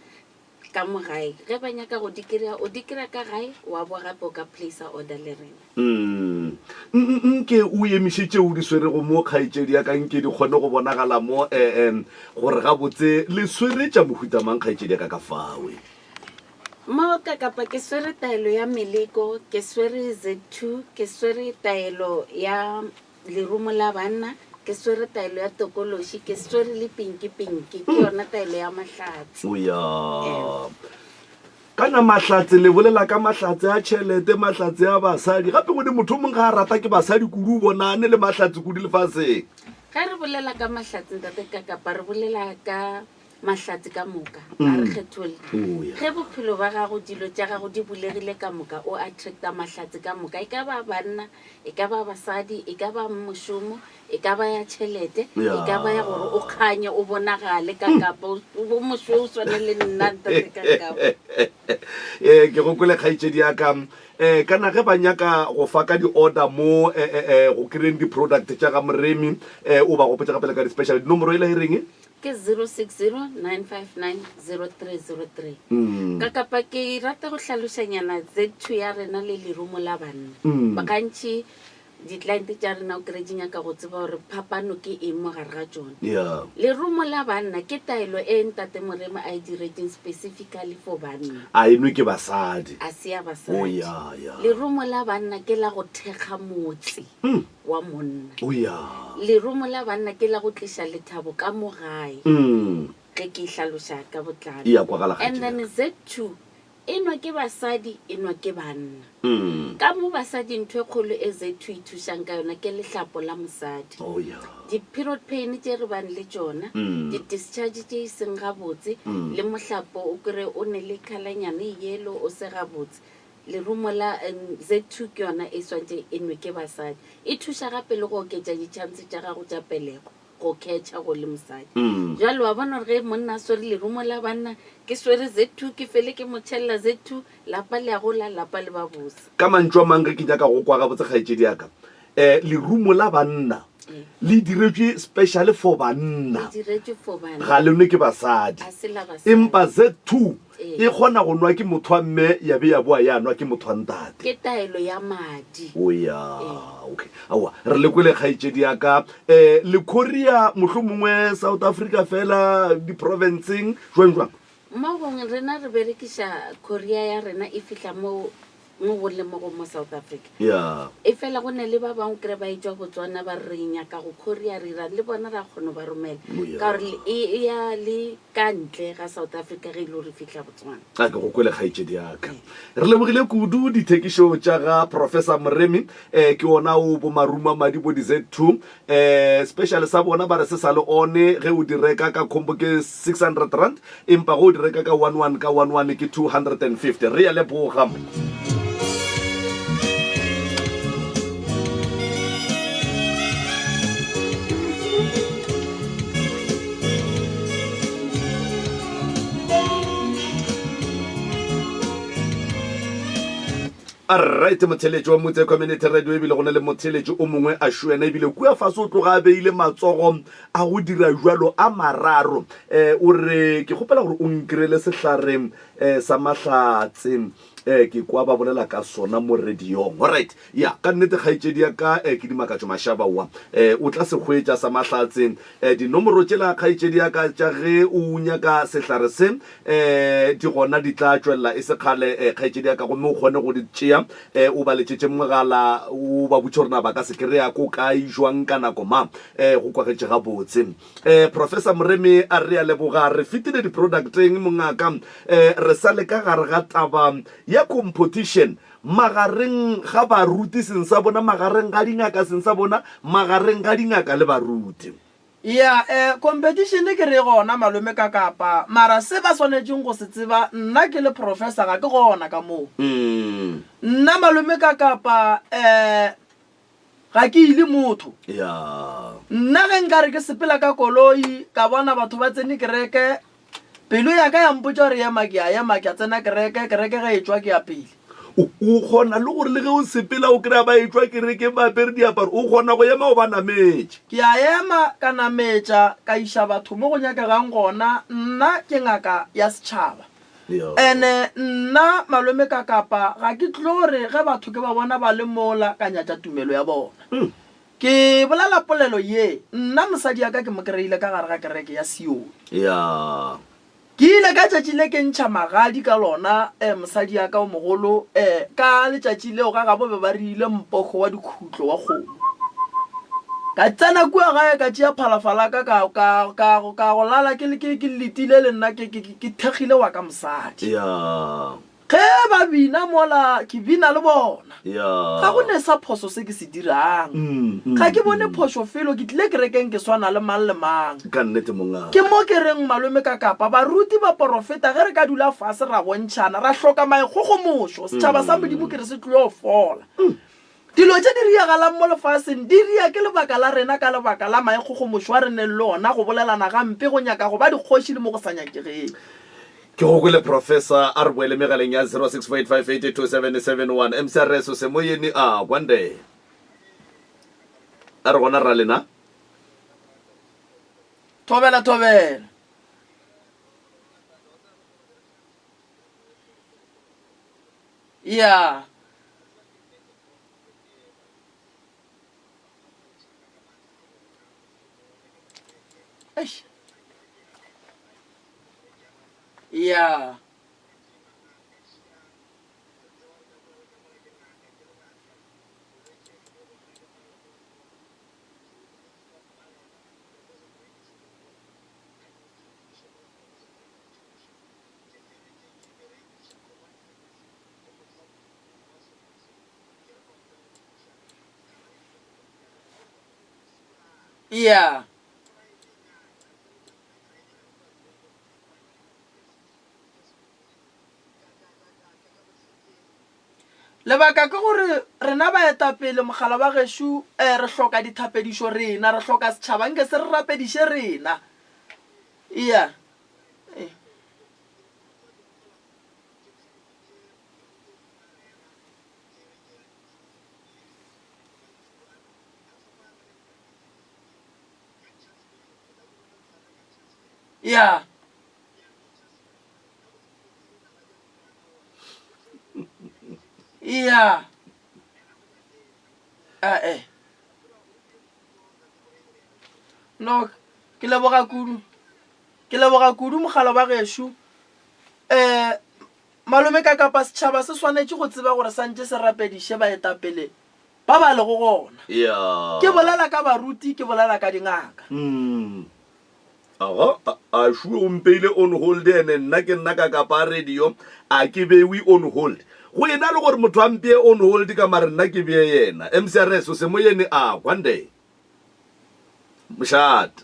ka mo gae. Ge ba nyaka go di kry-a, o di kry-a ka gae, wa boa gape o ka placer order le rena. Mm. Nke o emiše tšeo o di swerego mo, kgaetšedi ya ka, nke di kgone go bonagala mo, eh, eh, gore gabotse le swere tša mohuta mang, kgaetšedi ya ka ka fawe. Mo ka kapa ke swere taelo ya meleko, ke swere Z2, ke swere taelo ya lerumo la banna, ke swere taelo ya tokološi, ke swere le pinki-pinki, ke yona taelo ya mahlatse. O ya. Kana mahlatse, le bolela ka mahlatse a tšhelete, mahlatse a basadi. Gape gone motho o mongwe ga a rata ke basadi kudu, o bonane le mahlatse kudu lefaseng. Ge re bolela ka mahlatse, Ntate Kakapa, re bolela ka Mahlatse ka moka, a re kgetholle. Oh, yeah. Ge bophelo ba gago, dilo tša gago di bulegile ka moka, o attracta mahlatse ka moka. E ka ba banna, e ka ba basadi, e ka ba mošomo, e ka ba ya tšhelete, e ka ba ya gore o kganye, o bonagale ka kapa, o bo mošweu o swane le nna, ntate ka kapa. Eh, ke go kwele kgaetšedi ya ka. Eh, kana ge ba nyaka go fa ka di-order mo eh, eh, eh, go kry-eng di-product tša ga Moremi, eh, o ba gopotša gape le ka di-special. Dinomoro ela e reng? Ke 0609590303. Ka kapa ke rata go hlalošanyana Z2 ya rena le lerumo la banna. Gantši di-client tša rena o kry di nyaka go tseba gore phapano ke eng mo gare ga tšona. Yeah. Lerumo la banna ke taelo e Ntate Moremi a e diretšeng specifically for banna. A e nwe ke basadi. A se ya basadi. Oh, yeah, yeah. Lerumo la banna ke la go thekga motse. wa monna. O ya. Lerumo la banna ke la go tliša lethabo ka mo gae. Mm. Ge ke e hlaloša ka botlalo. E ya kwagala And kgaetšedi then ya ka. Z2 e nwa ke basadi, e nwa ke banna. Mm. Ka mo basadi ntho e kgolo e Z2 e thušang ka yona ke lehlapo la mosadi. Oh ya. Di-period pain tše re bang le tšona, Mm. di-discharge tše e seng gabotse, Mm. le mohlapo o kry-e o ne le khalanyana e yellow o se gabotse. Lerumo la Z2 ke yona e swantše e nwe ke basadi. E thuša gape le go oketša di-chance tša gago tša pelego, go catcha go le mosadi. Jwale wa bona gore ge monna a swere lerumo la banna, ke swere Z2, ke fele ke mo tšhelela Z2, lapa le a gola, lapa le ba bose. Ka mantšu a mang ge ke nyaka go kwa gabotse kgaetšedi ya ka, um lerumo la banna le diretšwe special for banna, Le diretšwe for banna. ga le nwe ke basadi. A se la basadi. Empa Z2 E kgona go nwa ke motho wa mme ya be ya boa ya nwa ke motho wa ntate. Ke taelo ya madi. O ya, okay. Aowa, re le kwele kgaetšedi ya ka. Eh, le Korea, mohlomongwe South Africa fela, diprovinceng, jwang jwang? Mo gongwe rena re berekiša Korea ya rena e fihla mo mo go le mo go mo South Africa. Ya. Efela go ne le ba bangwe o kry-e ba etšwa Botswana ba re re nyaka go courier ra le bona ra kgona go ba romela Oh, ya. ka gore e e ya le ka ntle ga South Africa ge e le gore e fihla Botswana. A ke go kwele kgaetšedi ya ka. Re lebogile kudu dithekišo tša ga Professor Moremi. Eh, ke ona o bo maruma madi bo di-Z2. Eh, special sa bona ba re se sa le one ge o di reka ka combo ke 600 rand, empa ge o di reka ka one one ka one one ke 250. Re ya leboga. Alright, motheletši wa Motse Community Radio ebile go na le motheletši o mongwe a šuena ebile kua fase o tloga a beile matsogo a go dira jwalo a mararo. Eh, o re ke kgopela gore o nkirele sehlare eh, sa mahlatse eh, ke kwa ba bolela ka sona mo radiong. Alright, ya ka nnete kgaetšedi ya ka eh, ke dimakatšo mašaba wa eh, o tla se hwetša sa mahlatse eh, dinomoro tšela kgaetšedi ya ka tša ge o nyaka sehlare se um di gona di tla tšwelela e se kgale um kgaetšedi ya ka gomme o kgone go di tšea um o ba letšetše mogala o ba botše gore na ba ka se kry-a ko kae jwang ka nako mang um go kwagetše gabotse um Professor Moremi a re a leboga re fetile di-producteng mongaka um re sa le ka gare ga taba ya competition magareng ga baruti seng sa bona magareng ga dingaka seng sa bona magareng ga dingaka le baruti. Ya, eh, competition ke re e gona malome ka Kapa, mara se ba swanetšeng go se tseba, nna ke le professor ga ke gona ka moo. Nna malome ka Kapa, eh, ga ke ile motho. Ya. Nna ge nkare ke sepela ka koloi, ka bona batho ba tsene kereke, Pelo ya ka ya mpotša gore ema, ke a ema, ke a tsena kereke, kereke ge e tšwa ke ya pele. O, o kgona le gore le ge o sepela o kry-a ba etšwa kerekeng ba apere diaparo, o kgona go ema o ba nametše. Ke a ema, ka nametša, ka iša batho mo go nyakegang gona, nna ke ngaka ya setšhaba. Ene nna malome ka kapa ga ke tlo re ge batho ke ba bona ba le mola ka nyatša tumelo ya bona. Ke bolela polelo ye, nna mosadi ya ka ke mo kry-ile ka gare ga kereke ya Sione. Ya. Ke ile ka tšatši le ke ntšha magadi ka lona, eh, mosadi ya ka o mogolo, eh, ka letšatši leo ga gabo be ba riile mpokgo wa dikhutlo wa kgomo. Ka tsena kua gae ka tšea phalafala ka ka, ka, ka, ka go lala ke, ke, ke letile le nna ke, ke, ke thekgile wa ka mosadi. Ya. Ge ba bina mola, ke bina le bona. Ya. Ga go ne sa phoso se ke se dirang. Ga ke bone phošo felo, ke tlile kerekeng ke swana le mang le mang. Ka nnete, mongaka. Ke mo ke reng, Malome ka Kapa, baruti, baporofeta, ge re ka dula fase ra bontšhana, ra hloka maikgogomošo, setšhaba sa Modimo ke re se tlo fola. Dilo tše di riagalang mo lefaseng di ria ke lebaka la rena ka lebaka la maikgogomošo a re neng le ona, go bolelana gampe, go nyaka go ba dikgoši le mo go sa nyakegeng. Ke go kwele Professor, a re boele megaleng ya 0648582771. MCRS o semoyeni a kwande. A re gona ra lena. Thobela thobela. Ya. Eish. Ya. Yeah. Lebaka ke gore rena baetapele mogala wa gešo eh, re hloka dithapedišo rena, re hloka setšhaba nke se re rapediše rena. Iya. Eh. Ya. Ya. Ae. No, ke leboga kudu. Ke leboga kudu mogala wa gešo. Eh, malome ka kapa setšhaba se swanetše go tseba gore santše se rapediše baetapele ba ba lego gona. Ya. Ke bolela ka baruti, ke bolela ka dingaka. Mm. Aga, a, a šue o mpeile on hold ene nna ke nna ka kapa radio, a ke bewe on hold. Go ena le gore motho a mpee on hold ka mare nna ke bee yena. MCRS o se moyeni a kwande. Mošate.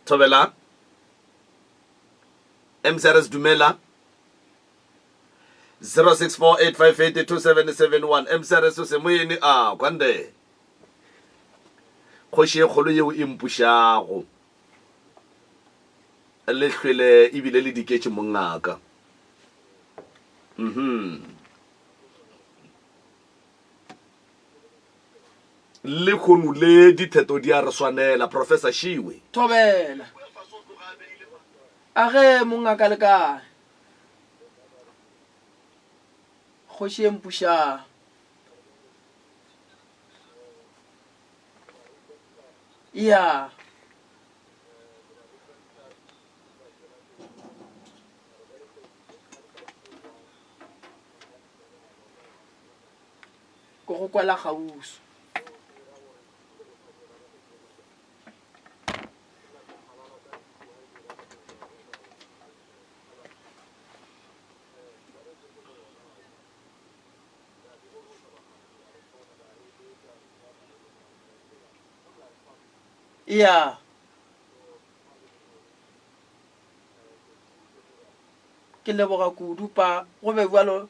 Thobela. MCRS dumela. 0648582771 MCRS o se moyeni a kwande. Kgoši e kgolo yeo e mpušago. Le hlwele ebile le diketše mongaka. Mhm. Lehono le ditheto di a re swanela, Professor Shiwe. Thobela. A ge mongaka le kae? Kgoši e mpušago. Ya. Ke go kwela kgauswi. Ya. Ke leboga kudu pa go be bjalo.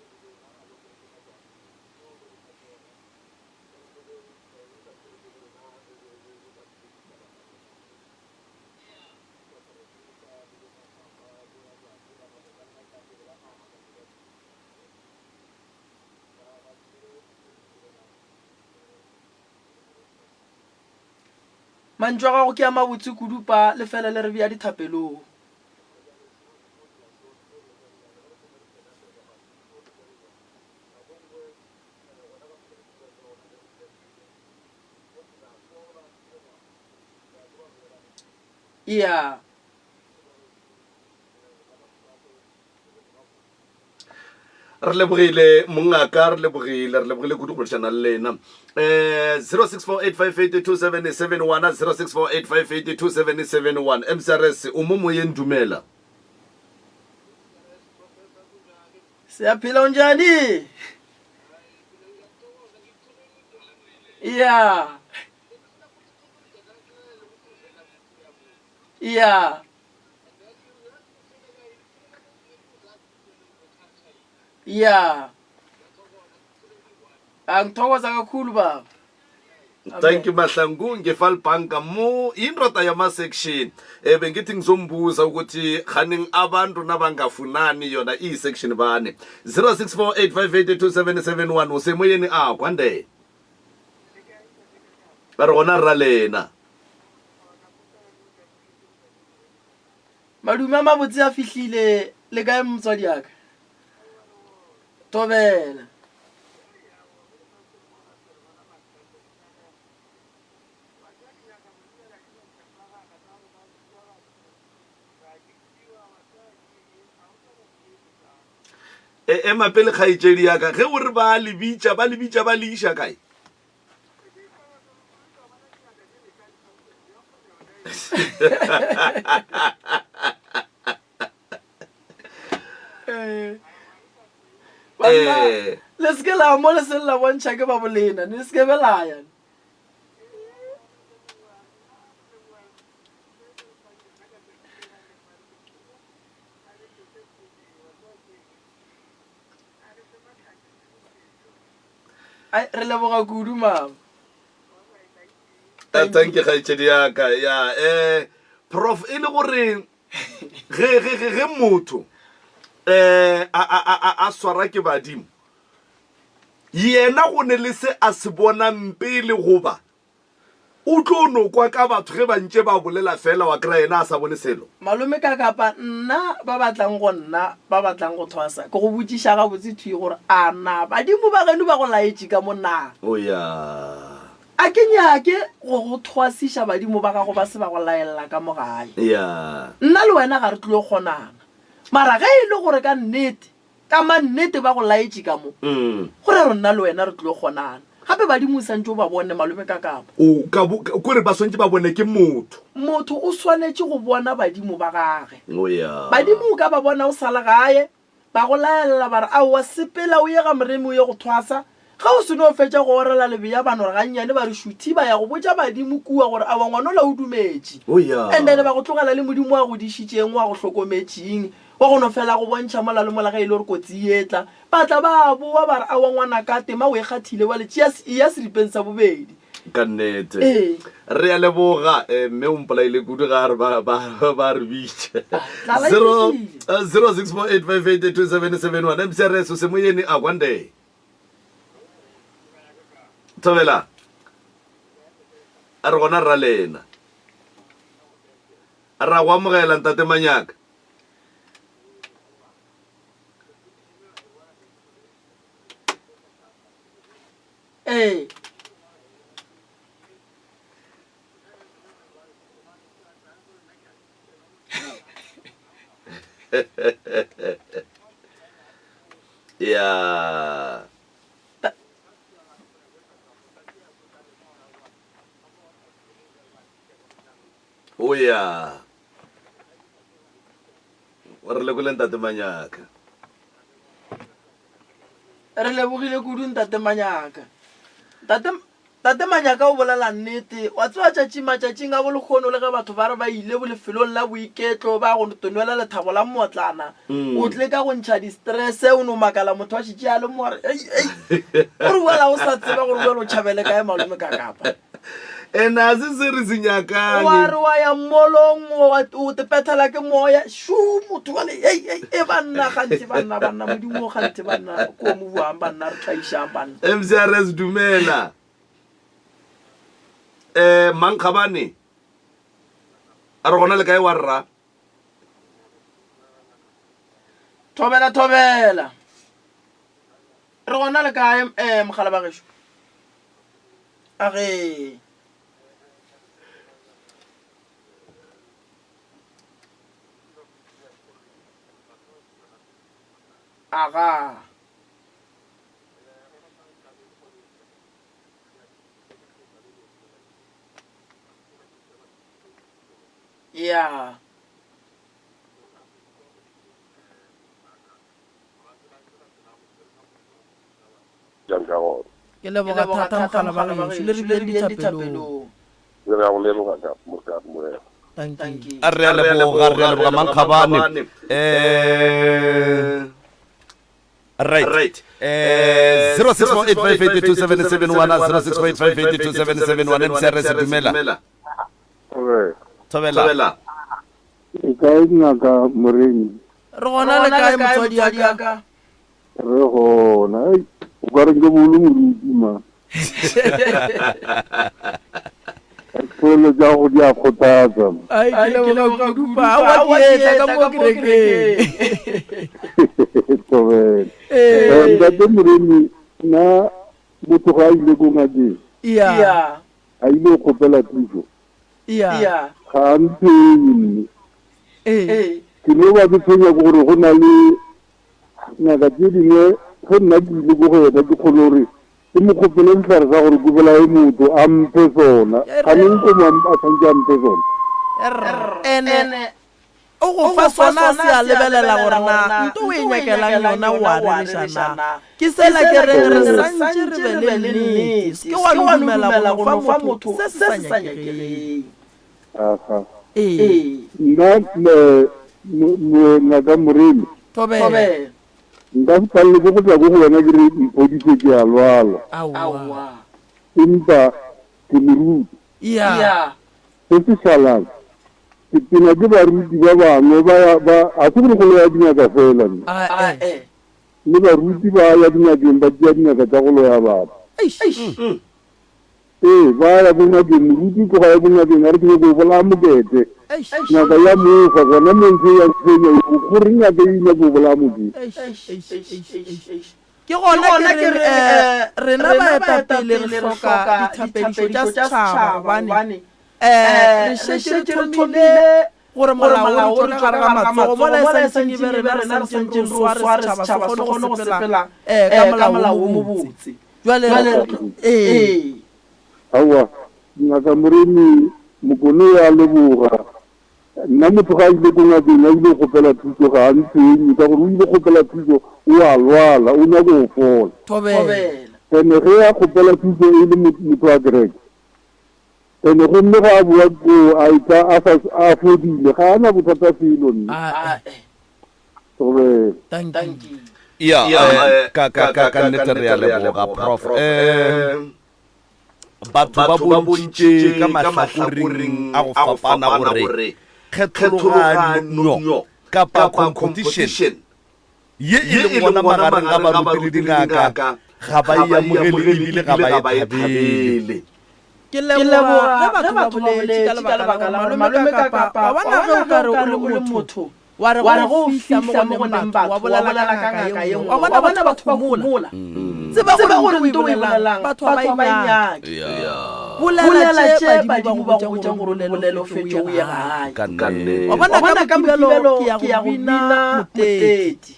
Mantšu a gago ke a mabotse kudu pa le fele le re bea dithapelong. Ya. Re lebogile mongaka, re lebogile, re lebogile kudu go boledišana le lena. Um 0648582771 0648582771 MCRS o mo moyeng dumela. Siyaphila unjani? Yeah. Yeah. Yeah. Angithokoza kakhulu baba. Thank you Mahlangu ngefalbanka mo indoda yama-section um bengithi ngizombuza ukuthi khaning abantu nabangafunani yona iyi-section bani 0648582771 usemoyeni a kwande re gona rra lena Madume a mabotse a fihlile le kae motswadi ya ka? Thobela. E, ema pele kgaetšedi ya ka ge o re ba le bitša ba le bitša ba le iša kae Banna, le se ke la mo le se la bontšha ke ba bolena, ne se ke be la ya. Ai, re leboga kudu mama. Eh, thank you kgaetšedi ya ka ya um prof e le gore ge ge ge ge motho um a a a a swara ke badimo yena go ne le se a se bonang pele goba o tlo no kwa ka batho ge ba ntše ba bolela fela wa kry-a yena a sa bone selo. Malome ka kapa nna ba batlang go nna ba batlang go thwasa ke go botšiša gabotse thwi gore a na badimo ba geno ba go laetše ka mo na? O ya. A ke nyake go go thwasiša badimo ba gago ba se ba go laella ka mo gae. Ya. Nna le wena ga re tlilo kgonana. Mara ge e le gore ka nnete Ka mannete ba go laetše ka mo, go ra gore nna le wena re tlilo kgonana. Gape badimo o santše o ba bone, malome ka kapa. O ka bo, kore ba swantše ba bone ke motho. Motho o swanetše go bona badimo ba gage. O ya. Badimo o ka ba bona o sa le gae, ba go laella ba re, Aowa, sepela o ye ga Moremi o ye go thwasa. Ge o seno fetša go orela lebeya ba no re gannyane ba re šuthi ba ya go botša badimo kua gore aowa ngwanola o dumetše. O ya. And then ba go tlogela le Modimo wa go dišitšeng, wa go hlokometšeng. Wa go no fela go bontšha mola le mola ge e le gore kotsi e etla. Ba tla ba boa ba re, Aowa ngwanaka, tema o e kgathile bjale, tšea, eya seripeng sa bobedi. Ka nnete. Ee. Re a leboga. Eh, mme o mpolaile kudu ga a re ba, ba, ba re bitše. Ah, tlala e Zero, fihlile. eh, 0648582771. MCRS, o se moyeni a kwande. Thobela. A re gona rra lena. Ra go amogela ntate Manyaka. Ee. Ya. O ya. Re lekole Ntate Manyaka. Re lebogile kudu Ntate Manyaka. Ntate Tate Manyaka o bolela nnete. Wa tseba tšatši matšatšing a bolekgono le ge batho ba re ba ile lefelong la boiketlo ba go to nwela lethabo la mmotlana, o tle ka go ntšha di-stress o no makala motho a šetše a le mo a re ei ei o re wela o sa tseba gore bjale o tšhabele kae malome ka kapa. And a se se re se nyakang. Wa re wa ya mmolong wa o te pethela ke moya shu motho wa le ei ei e banna ganthe banna banna modimo ganthe banna ko mo buang banna re tlaišang banna. MCRS dumela. Eh Mankgabane a re gona le kae wa rra? Thobela thobela. Re gona le kae eh mogala ba gešo? A ge. Aga. Ya. Jang ka gona. Ke leboga thata mogala ba gešo, le re bileng dithapelong. Re a go leboga ka ka Morena. Dankie. Re a leboga, re a leboga Mankgabane. Eh right. Eh 0648582771 0648582771 MCRS dumela. Thobela. E kae ngaka Moremi? Re gona le kae motswadi ya ka? Re gona. Ei, o ka re nke bo le moruti ma. Polelo tša go di a kgothatsa. Ai, ke leboga kudu pa. Aowa, di etla ka mo kerekeng. Thobela. Eh, Ntate Moremi, nna motho ga a ile ko ngakeng, Iya. a ile go kgopela thuso, Iya. ga a ntshwenye mme. Ee. Ke no ba ke tshwenya ke gore go na le Ngaka tše dingwe ge nna ke ile ko go yena ke kgone gore ke mo kgopele sehlare sa gore ke bolaye motho a mphe sona. Gane nkomo a tshwanetse a mphe sona. Ene o go fa sona a se a lebelela gore na nto o e nyakelang yona o a rereša na. Ke sela ke reng re santše re be le nnete. Se ke wa no dumela go no fa motho se se sa nyakegeng. Aha. Ee. Nna, me, mo, mo, Ngaka Moremi. Thobela. Nka se palelwe ke go tla ko go wena ke re mphodiše ke a lwala. Aowa. Empa ke moruti. Ya. Se se šalang, ke tena ke baruti ba bangwe ba ya ba, ga se gore go loya dingaka fela nna. Ae. Le baruti ba ya dingakeng ba tšea dingaka tša go loya batho. Eish. Ee, ba ya ko ngakeng, moruti o tloga ya ko ngakeng a re ke nyako go bolaya mokete. Ngaka ya mo fa, gona mo ntho e ya tshwenya eo, gore ngaka e nyako go bolaya motho. Ke gona ke reng eh, rena baetapele re hloka dithapedišo tša setšhaba gobane um re šetše re thomile gore molao o re tšwe ka gare ga matsogo mola e santšeng e be rena re santšeng re o sware setšhaba se kgone go sepela um ka molao wo mobotse. Jwale ee. Aowa, Ngaka Moremi, Mokone o a leboga. Nna motho ga a ile ko ngakeng a ile go kgopela thuso ga a ntshwenye ka gore o ile kgopela thuso o a lwala o nyaka go fola. Thobela. Ene ge a kgopela thuso e le motho wa kereke ene gomme ga a boa koo a etla a sa a fodile ga a na bothata felo nna. Ae. Thobela. Dankie. Ya, eh, ka ka ka ka nnete re a leboga prof. Eh batho ba bontšitše ka mahlakoreng a go fapana gore kgethologanyo kapa competition ye e leng gona magareng ga baruti le dingaka ga ba e amogele ebile ga ba e thabele. Ke leboga ge batho ba boletše ka lebaka la gore malome ka kapa wa bona ge o ka re o le motho wa re ge o fihla mo go neng batho wa bolela ka ngaka ye nngwe wa bona batho ba homola tseba gore nto o e bolelang batho ga ba e nyake bolela tše badimo ba go botšang gore o bolele o fetše o ye gae wa bona ka mokibelo ke ya go bina moteti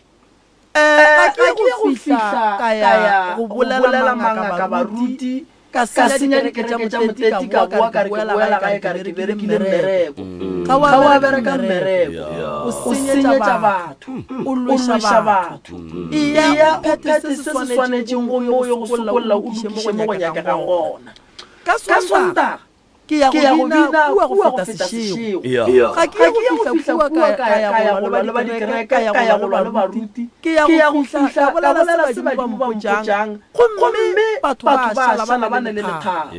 Ga ke ye go fihla ka ya go bolela mangaka baruti, ka senya dikereke tša Moteti, ka boa ka re ke boela gae ka re ke berekile mmereko. Ga wa bereka mmereko, o senyetša batho, o lweša batho. Eya o phethe se se swanetšeng gomme o ye go sokolla o lokiše mo go nyakegang gona. Ka Sontaga Ke ya go bina kua go feta sešego. Ga ke ye go fihla kua ka ya go lwa le ba dikereke, ka ya go lwa le baruti. Ke ya go fihla ka bolela se badimo ba mpotšang, gomme batho ba šala ba na le lethabo.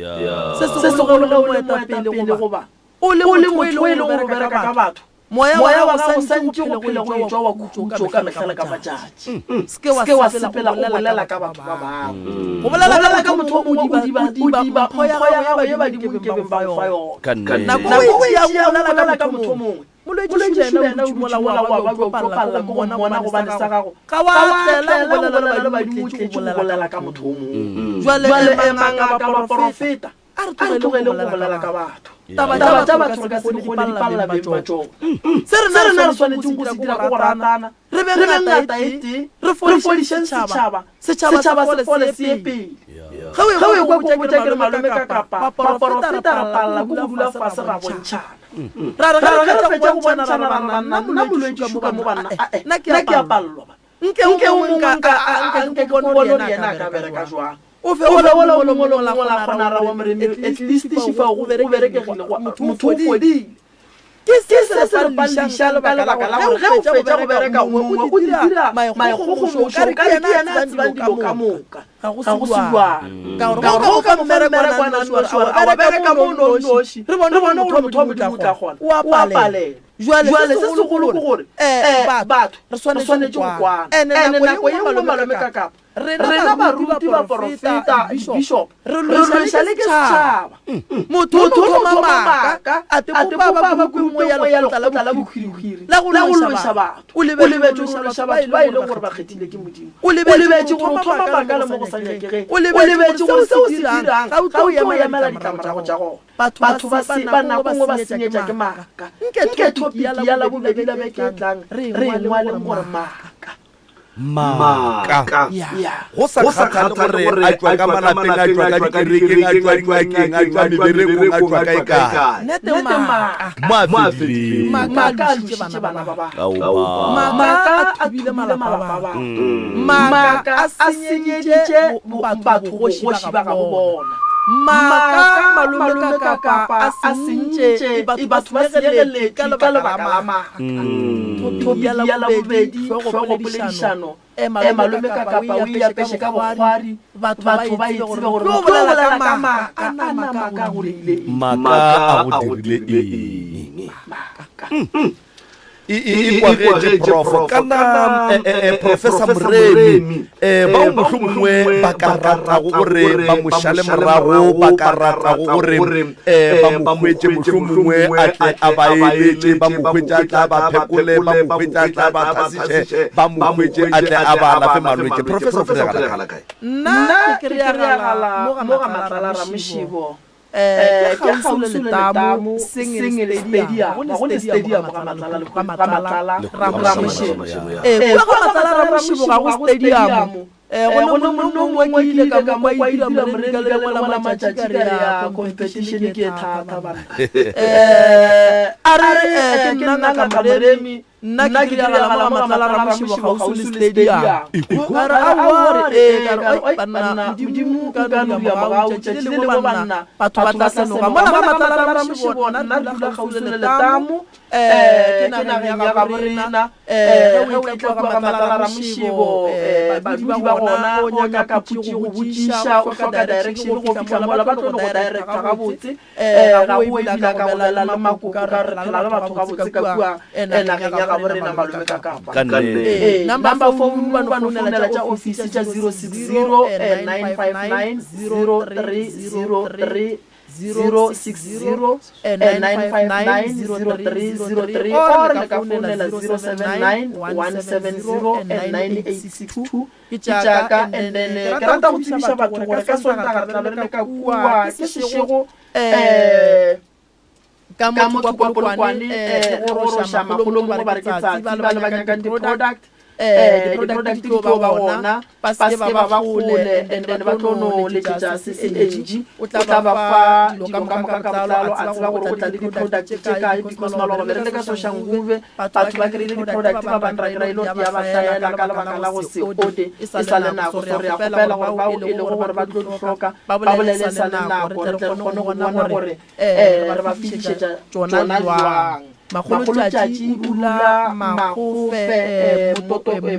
Se segolo ge o le moetapele goba o le motho e lego gore o bereka ka batho, Moya wa gago o santše go phele go etšwa wa khutšo ka mehla le ka matšatši. Se ke wa sepela o bolela ka batho ba bangwe. Go bolela ka motho o mongwe o diba mpho ya gago ye badimo nkebeng ba go fa yona. Nako o e tšeago o bolela ka motho o mongwe, molwetši le yena o dutše mola wa babja o tlo palela ke go mmona gobane sa gago ga wa tlela go bolela le badimo o tletše go bolela ka motho o mongwe. Jwale emang ngaka baporofeta. A re tlogeleng go bolela ka batho. Taba tša batho re ka se di kgone, di palela beng ba tšona. Se rena re swanetšeng go se dira ke go ratana, re be ngata e tee, re fodišeng setšhaba, setšhaba se fole se ye pele. Ge o ekwa ke go botša ke re malome ka kapa baporofeta re palela ke go dula fase ra bontšhana. Ra re ge re fetša go bontšhana ra re banna nna molwetši šuka mo banna, ae nna ke a palelwa banna. Nke o mongwe nka a nke ke bone gore yena a ka bereka jwang. O fe ola o mongwe le o mongwe la kgona ra wa moremi at least šifao go berekegile motho o fodile. Ke se se re paledišang ka lebaka la gore ge o fetša go bereka mongwe o di dira maikgogomošo o ka re ke yena a tsebang dilo ka moka. Ga go se bjalo. Ka gore ge o ka mo fa mmereko a nnoši wa re a wa bereka mo o nnoši re bone gore motho wa Modimo o tla kgona o a palelwa. Jwale se segolo ke gore um batho re swanetše go kwana. Ene nako ye nngwe malome ka kapa rena baruti, baporofeta, dibishop re lweša le ke setšhaba. Motho o thoma maaka a te bopa ba group e nngwe ya lekgotla la bohwirihwiri la go lweša batho. O lebetše gore o lweša batho ba e leng gore ba kgethile ke Modimo. O lebetše gore o thoma maaka le mo go sa nyakegeng. O lebetše gore seo o se dirang ga o tlo emela ditlamorago tša gona. Batho ba se, ba nako nngwe ba senyetša ke maaka. Nke thopiki ya Labobedi la beke e tlang re e ngwaleng gore maaka. Maaka. Go sa kgathale gore a tšwa ka malapeng, a tšwa ka dikerekeng, a tšwa dingakeng, a tšwa meberekong, a tšwa kae-kae. Nnete maaka. Mo a fedileng. Maaka a lošitše bana ba batho. Maaka a thubile malapa a batho. Maaka a senyeditše batho bogoši ba gabo bona. Maaka malome ka kapa a sentše e batho ba senyegeletšwe ka lebaka la maaka. Topic ya Labobedi, Hlogopoledišano, E malome ka kapa o e apeše ka bokgwari, batho ba e tsebe gore re tlo bolela ka maaka, a na maaka a go dirile eng? Maaka a go dirile eng? E, e, e kwagetše profo kana eh, eh, eh, professor Moremi eh, bao mohlomongwe ba ka ratago gore ba mo šale morago ba ka ratago gore eh, ba mo hwetše mohlomongwe a tle a ba eletše ba mo hwetše a tle a ba phekole ba mo hwetše a tle a ba thasiše ba mo hwetše a tle a ba alafe malwetše professor o kry-agala kae? Nna ke kry-agala mo ga Matlala Ramošibo Eh, ke kgauswi le letamo, seng stadium, ga go ne stadium ga Matlala le ga Matlala Ramošebo. Eh, kua ga Matlala Ramošebo ga go stadium. Eh, go ne monna o mongwe ke ile ka mo kwa e dira moremi ka le lengwe la matšatši ka re ya competition ke e thata banna. Eh, a re eh, ke nna ngaka Moremi. Nna ke diragala mo ga Matlala Ramošibo kgauswi le stadium. Ka re, Aowa, re, ee, ka re, oi, banna, Modimo o ka no dira mogau, tšatši le lengwe banna, batho ba tla senoga. Mola ga Matlala Ramošibo, nna re dula kgauswi le letamo, ke nageng ya gabo rena. Ge o etla kua ga Matlala Ramošibo, badudi ba gona, o nyaka phutši go botšiša, o hloka direction go fihla mola, ba tlo no go directa gabotse. Ga go ebile a ka bolela le makoko ka re phela le batho gabotse ka kua nageng ya gabo rena malome ka kapa. Ka nnete. Number phone ba no founela tša ofisi tša 060 959 0303 060 959 0303 or le ka founela 079 170 9862 Ke tša ka and then ke rata go tsebiša batho gore ka Sontaga re tla be re le ka kua ke sešego um ka motho kwa Polokwane um re goroša makgolo mongwe ba re ke tsatsi ba le ba nyakang di-product um di-product di tlo ba gona ba se ke ba ba kgole and then ba tlo no letšetša CCNG o tla ba fa dilo ka moka ka botlalo a tseba gore o tla le di-product tše kae because maloba be re le ka Soshanguve Batho ba kry-ile di-product ba bang ra kry-a e le gore di a ba hlaela ka lebaka la go se ode e sa le nako. So re a kgopela gore bao e lego gore ba tlo di hloka ba bolele e sa le nako re tle re kgone go bona gore um re ba fihlišetša tšona jwang. Makgolotšatši o dula Makgofe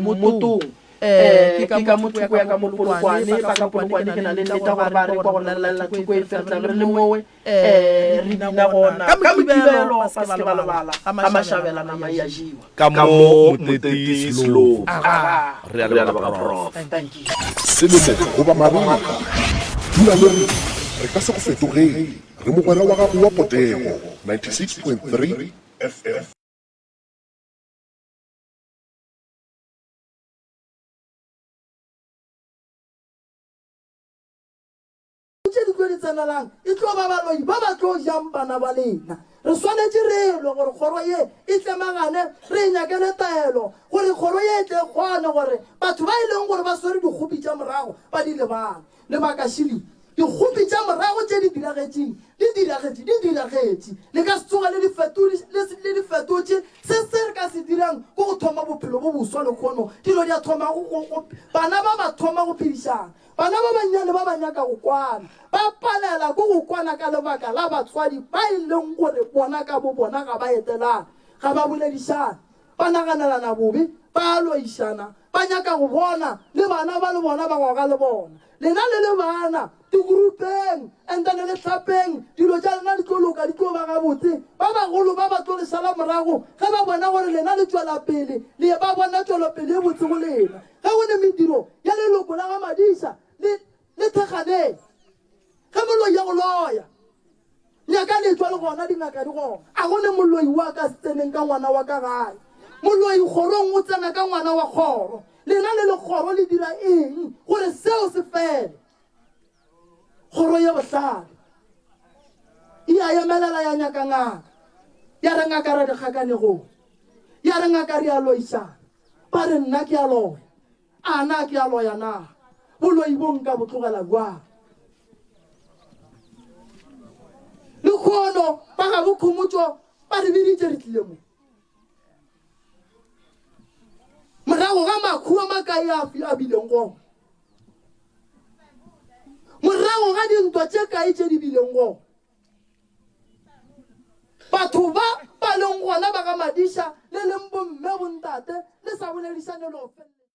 Mmotong. Ke ka mo thoko ya ka mo Polokwane, ba ka Polokwane ke na le nnete ya gore ba re kwa gore re lalela thoko efe re tla be re le mowe re bina gona. Ka Mokibelo ba se ke ba lebala, ga Mashabela nama e a jewa. Ka mo Moteti Slovo. Re a leboga Prof. Thank you. Selemo goba marega, dula le rena, re ka se go fetogele. Re mogwera wa gago wa potego, 96.3 FM. Tše di tlo di tsenelang e tlo ba baloi ba ba tlo jang bana ba lena. Re swanetše re lwe gore kgoro ye e tlemagane, re e nyakele taelo gore kgoro ye e tle e kgone gore batho ba e leng gore ba swere dikgopi tša morago ba di lebale. Lebaka šele, dikgopi tša morago tše di diragetšeng, di diragetše, di diragetše. Le ka se tsoge le di fetole, le, le di fetotše. Se se re ka se dirang ke go thoma bophelo bo boswa lehono. Dilo di a thoma go, go, go, bana ba ba thoma go phedišana. Bana ba bannyane ba ba nyaka go kwana, ba palela ke go kwana ka lebaka la batswadi ba e leng gore bona ka bobona ga ba etelane, ga ba boledišane. Ba naganelana bobe, ba a loišana, ba nyaka go bona le bana ba le bona ba goga le bona. Lena le le bana, tigrupeng and then le hlapeng, dilo tša lena di tlo loka, di tlo ba gabotse. Ba bagolo ba ba tlo le šala morago ge ba bona gore lena le tšwela pele, le ba bona tšwelopele e botse go lena. Ge go ne mediro ya leloko la ga Madisa, le, le thekganeng. Ge moloi ya go loya, nyaka letšwa le gona, dingaka di gona. A go ne moloi wa ka se tseneng ka ngwana wa ka gae. Moloi kgorong o tsena ka ngwana wa kgoro. Lena le le kgoro le dira eng gore seo se fele? Kgoro ye bohlale e a emelela ya nyaka ngaka. Ya re ngaka re dikgakanegong. Ya re ngaka re a loišana. Ba re nna ke a loya. A na ke a loya na? Boloi bo nka bo tlogela bjang? Lekgono ba ga bo Khomotšo ba re biditše re tlile mo. Morago ga makhu a makae a, a bileng gona. Morago. Morago ga dintwa tše kae tše di bileng gona? Batho ba ba leng gona ba ga Madiša le leng bomme, bontate, le sa boledišane le go feleletša.